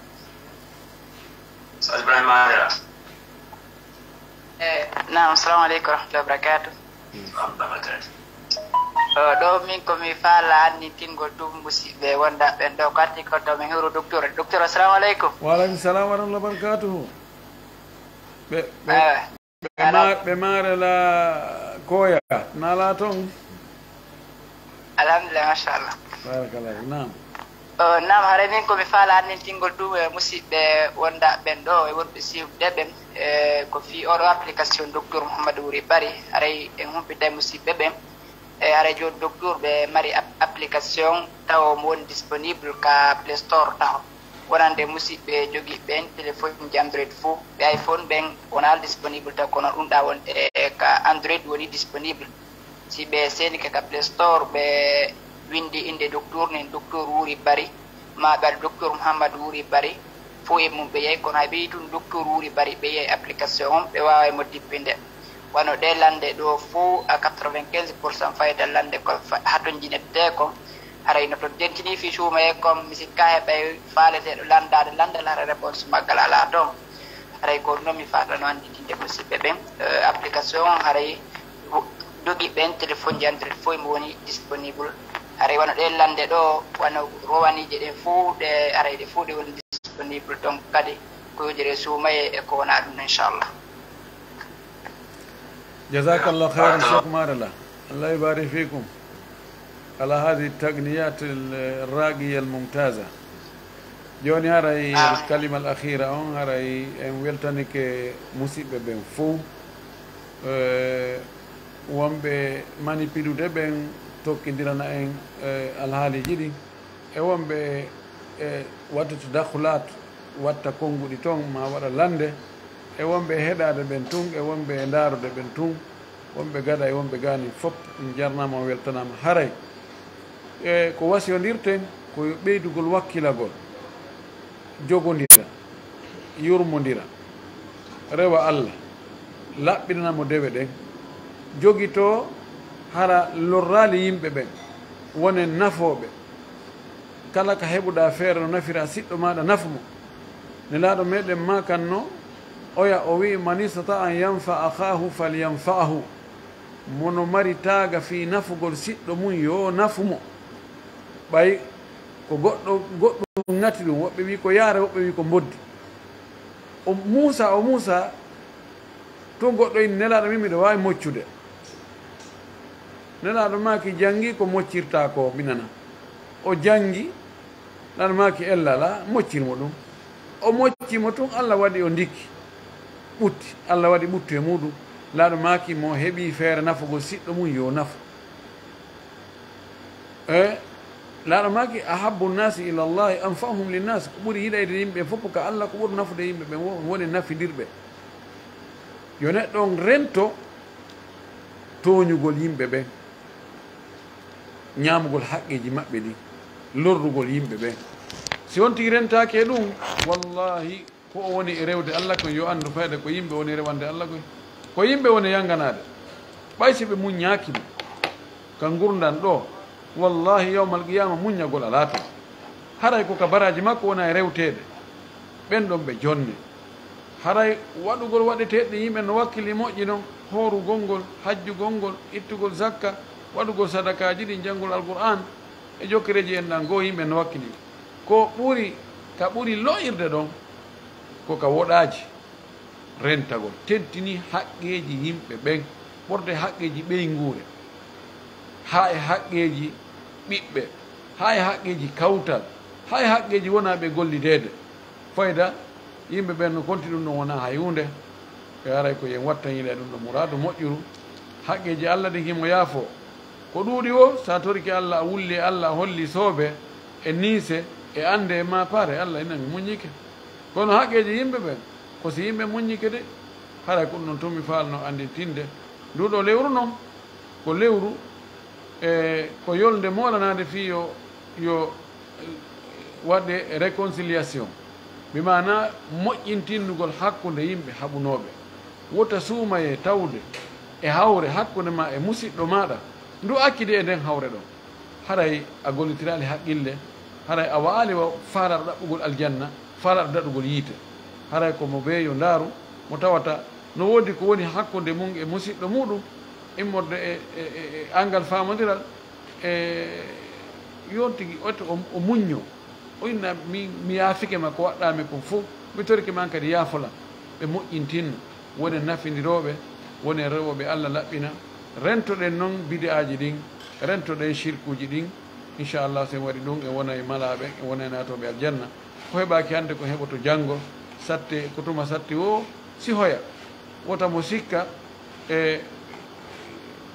Ustaz Ibrahim Maila. Eh, naam, assalamu aleykum wa rahmatullahi wa barakatuh. Wa rahmatullahi wa barakatuh. O, ɗo min ko mi faala annitingol ɗum musiɓɓe wondaɓe ɓen ɗo, ko arti ko to min huru docteur. Docteur, assalamu aleykum. Wa aleykum salam wa rahmatullahi wa barakatuh. Ɓe, ɓe, Ewa. ɓe ma-, ɓe maare la koya, na la ton? Alhamdulillah, machallah. Barakallahu, naam. O, naam, haray min ko mi faala annintingol ɗum e musiɓɓe wondaɓe ɓen ɗo, e wonɓe siiwɗe ɓen, e ko fii oɗo application Docteur Mouhamadou Wuri Bari, haray en humpita e musiɓɓe ɓen. E haray jooni Docteur ɓe mari ap-, application tawo mo woni disponible ka Play Store taho. Wonande musiɓɓe jogiiɓe ɓen téléphone ji Android fuu, ɓe iPhone ɓen wonaa disponible taw, kono ɗum ɗa won e ka Android woni disponible. Si ɓe seenike ka Play Store, ɓe winndi innde docteur nen, Docteur Wuri Bari, maa ɓe waɗa Docteur Mouhammad Wuri Bari, fow e mum ɓe yahi, kono hay ɓe yi'i tun docteur wuuri bari, ɓe yahi application on, ɓe waaway mo dippinde. Wano ɗee lande ɗoo fow à quatre-vingt-quinze pour cent fayda lande ko fa-, hatonjinetee kon. Haray no to dentinii fii suumayee kon, mi sikkaa heɓay faaleteeɗo landaade lande, haray réponse maggal alaa ton. Haray ko non mi faala no annditinde musiɓɓe ɓen. Eh, application on haray dogi ɓen, telefonji Android fow e mo woni disponible. Haray wano ɗee lande ɗoo, wano rowaniije ɗen fow, ɗe haray ɗe fow ɗe woni disponible ton kadi ko yojere suumayee e ko wonaa ɗum, inchallah. جزاك الله خيرا شيخ مارلا. الله يبارك فيكم على هذه التقنيات الراقية الممتازة. Jooni haray الكلمة الأخيرة on, haray en weltanike musiɓɓe ɓen fow. Eh, wonɓe manipilude ɓen tokkindirana en, eh, alhaaliiji ɗin. E wonɓe, eh, watta tadakhulaat, watta konnguɗi ton, maa waɗa lande. E wonɓe e heɗaade ɓen tun, e wonɓe e ndaarude ɓen tun, wonɓe gada e wonɓe gaani, fow on jarnaama, on weltanaama. Haray, e ko wasiyondirten, ko yo ɓeydugol wakkilagol, jogondira, yurmondira, rewa Alla, laɓɓinana mo dewe ɗen, jogitoo hara lorraali yimɓe ɓen, wonen nafooɓe. Kala ka heɓuɗaa feere no nafiraa siɗɗo maaɗa, nafu mo. Nelaaɗo meɗen maakanno, oya o wi'i, "Man istata'a an yanfa'a akhaahu falyanfa'hu." Mo no mari taaga fii nafugol siɗɗo mum, yo nafu mo. Ɓay ko goɗɗo, goɗɗum ŋati ɗum, woɓɓe wi'i ko yaare, woɓɓe wi'i ko mboddi. O Muusaa, o Muusaa, tun goɗɗo inni, "Nelaaɗo, min miɗo waawi moccude." Nelaaɗo maaki, "Janngii ko moccirtaa ko, mi nana." O janngi, Nelaaɗo maaki, "Ella alaa, moccir mo ɗum." O mocci mo tun, Alla waɗi o ndikki, ɓutti, Alla waɗi ɓuttu e muuɗum. Nelaaɗo maaki, "Mo heɓii feere nafugol siɗɗo mum, yo nafu." E Nelaaɗo maaki, "Ahabbu nnaasi ila Llaahi anfa'uhum linnaas." Ko ɓuri yiɗayde yimɓe ɓen fow ka Alla, ko ɓuri nafude yimɓe ɓen wo-, woni nafindirɓe. Yo neɗɗo on rento tooñugol yimɓe ɓen, ñaamugol haqqeeji maɓɓe ɗin, lorrugol yimɓe ɓen. Si on tigi rentaaki e ɗum, wallaahi, ko o woni e rewde Alla kon, yo anndu fayda ko yimɓe woni e rewande Alla koy. Ko yimɓe woni e yanganaade. Ɓay si ɓe muññaaki mo ka ngurndan ɗoo, wallaahi, yawmal qiyaama muññagol alaa ton. Haray ko ka baraaji makko wona e rewteede. Ɓen ɗon ɓe jonne. Haray waɗugol waɗeteeɗe yimɓe no wakkili moƴƴi non, hoorugol ngol, hajjugol ngol, ittugol zakka, waɗugol sadakaaji ɗin, janngol Alqur'aan, e jokkereeji enɗan goo, yimɓe no wakkili. Ko ɓuri, ka ɓuri lo'irde ɗon, ko ka woɗaaji rentagol, tentinii haqqeeji yimɓe ɓen, ɓurde haqqeeji ɓeynguure, haa e haqqeeji ɓiɓɓe, haa e haqqeeji kawtal, haa e haqqeeji wonaa ɓe gollideede. Fayda, yimɓe ɓen no konti ɗum ɗon wonaa hay huunde. E haray ko yen wattaniiɗa e ɗum ɗon muraadu moƴƴuru. Haqqeeji Alla ɗin himo yaafoo. Ko ɗuuɗi woo, si a torike Alla, a wulli e Alla, a holli soobe e niise e annde e maapaare, Alla inna mi muññike. Kono haqqeeji yimɓe ɓen, ko si yimɓe muññike de. Haray ko ɗum ɗon tun mi faalnoo anndintinde. Nduu ɗoo lewru non, ko lewru, e ko yolnde moolanaade fii yo, yo waɗe réconciliation, bi maanaa moƴƴintinnugol hakkunde yimɓe haɓunooɓe. Wota suumayee tawde e hawre hakkunde maa e musiɗɗo maaɗa, ndu accidi e nden hawre ɗon. Haray a gollitiraali haqqille, haray a wa'aali wa faalaɗo ɗaɓɓugol aljanna, faalaɗo daɗugol yiite. Haray ko mo bee yo ndaaru, mo tawata no woodi ko woni hakkunde mum e musiɗɗo muuɗum, immorde e, e, e, e angal faamondiral, e yontigi oto o, o muñño. O inna, "Mi, mi yaafike ma ko waɗɗaa mi kon fow, mi torike ma an kadi yaafo lan." Ɓe moƴƴintinno, wonen nafindirooɓe, wonen rewooɓe Alla laɓɓina. Rentoɗen non bidi'aaji ɗin, rentoɗen shirkuuji ɗin. Inchallah, si en waɗi ɗum, en wonay malaaɓe, en wonay naatooɓe aljanna. Ko heɓaaki hannde, ko heɓoto janngo, satte, ko tuma satte woo, si hoya. Wota mo sikka e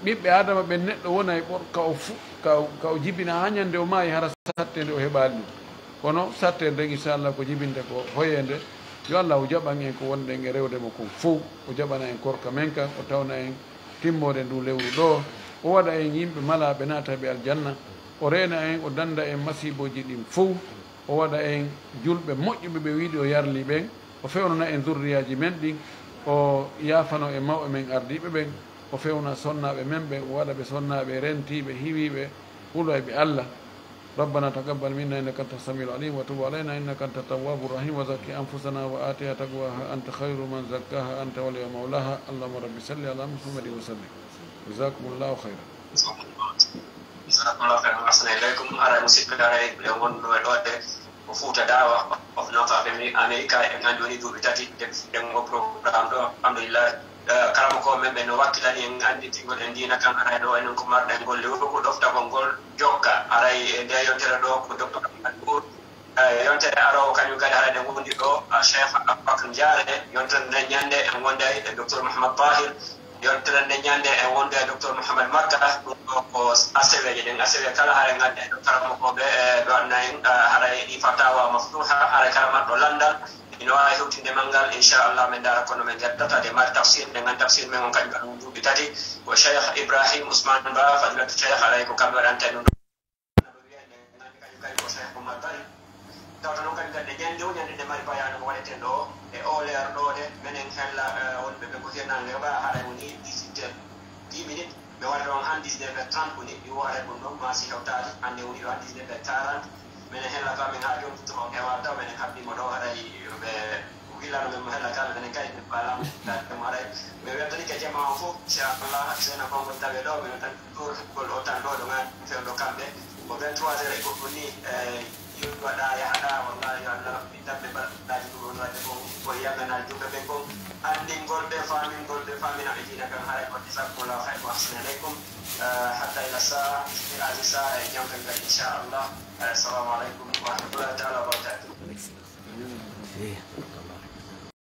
ɓiɓɓe Aadama ɓen, neɗɗo wonay ɓor-, ka o fu-, ka o, ka o jibina haa ñande o maayi, hara satte nde o heɓaali ɗum. Kono satte nden, inchallah, ko jibinta ko hoyeende. Yo Allahu jaɓan en ko wonɗen e rewde mo kon fow. O jaɓana en korka men kan, o tawna en timmoode ndu lewru ɗoo. O waɗa en yimɓe malaaɓe naatayɓe aljanna. O reena en, o danda en masiibooji ɗin fow. O waɗa en julɓe moƴƴuɓe ɓe wiiɗi o yarli ɓen, o fewnana en zurriyaaji men ɗin, o yaafano en mawɓe men ardiiɓe ɓen, o fewna sonnaaɓe men ɓen, o waɗa ɓe sonnaaɓe rentiiɓe, hiwiiɓe, huloyɓe Allah. ربنا تقبل منا إنك أنت السميع العليم وتب علينا إنك أنت التواب الرحيم وزكي أنفسنا وآتها تقواها أنت خير من زكاها أنت وليها مولاها اللهم رب صل على محمد وسلم جزاكم الله خيرا. Jazakumullahu khairan, ahsana ilaykum. Haray musidɓe, haray ɓe wonno e ɗo de ko Fuuta Daawa of North America. En anndi woni duuɓi tati nde fuɗɗen ngo programme ɗo, alhamdulillah. Eh, karamoko men ɓe no wakkilani en anndintingol en diina kan, haray ɗo enen ko marɗen ngol lewru ɗoftagol ngol jokka. Haray e nde yontere ɗo ko Docteur Ahmad Nour. Eh, yontere aroowo kañum kadi haray nde wondi ɗo, ah, Cheikh Aboubacar Diaré, yontere nden ñande en wonday e Docteur Mouhammad Tahir, yontere nden ñande en wonday e Docteur Mouhammad Makka. Ɗum ɗo ko aseweeje ɗen, asewe kala haray ngannden ɗo karamokooɓe, eh, ɓe waɗna en, ah, haray ɗi fatawa maftuha, haray kala marɗo lanndal ino waawi hewtinde mal ngal, inchallah, men ndaara kono men ngettata de mari tafsir, nde ngan tafsir men on kañum ɗum duuɓi tati, ko Cheikh Ibrahim Ousmane Ba, fadilatu Cheikh, haray ko kamɓe waɗanta en ɗum ɗo. Kañum kadi ko Cheikh Oumar Bari. Tawata noon kañum kadi, nde ñande o ñande nde mari bayaanu ko waɗeten ɗo, e oo leer ɗo de, menen hella, eh, wonɓe ɓe ko hirnaange ba, haray woni dix-huit heures dix minutes, ɓe wari ɗon han dix-neuf heures trente woni, ɗi wootere ɗum ɗon, maa si hewtaali, hannde woni ɗo han dix-neuf heures quarante, menen hella ka men haa jooni to on heewaa taw, menen haɓɓiima ɗo, haray ɓe Ko gila no men mo hela kala, menen kay, min faalaama, mo haray. Mi weltanike jamaa on fof, inchallah, sena konngol tawe ɗo, min weltan toujours, gol o tan ɗo, ɗo ngani fewndo kamɓe. Ko vingt-trois heures e goɗɗum ni, eh, yo waɗa, yahaɗa, wallahi, yo Allah, min tamɓe balɗaaji ɗum on waɗde kon, ko yamnanal julɓe ɓen kon. Anndingol ɓe, faamingol ɓe, faamina ɓe diina kan, haray ko jazakumullahu khairan wa ahsana ilaykum. Eh, hatta ila saa, ila saa, e jam kan kadi, inchallah. Eh, assalamu aleykum wa rahmatullahi taala wa barakatuh.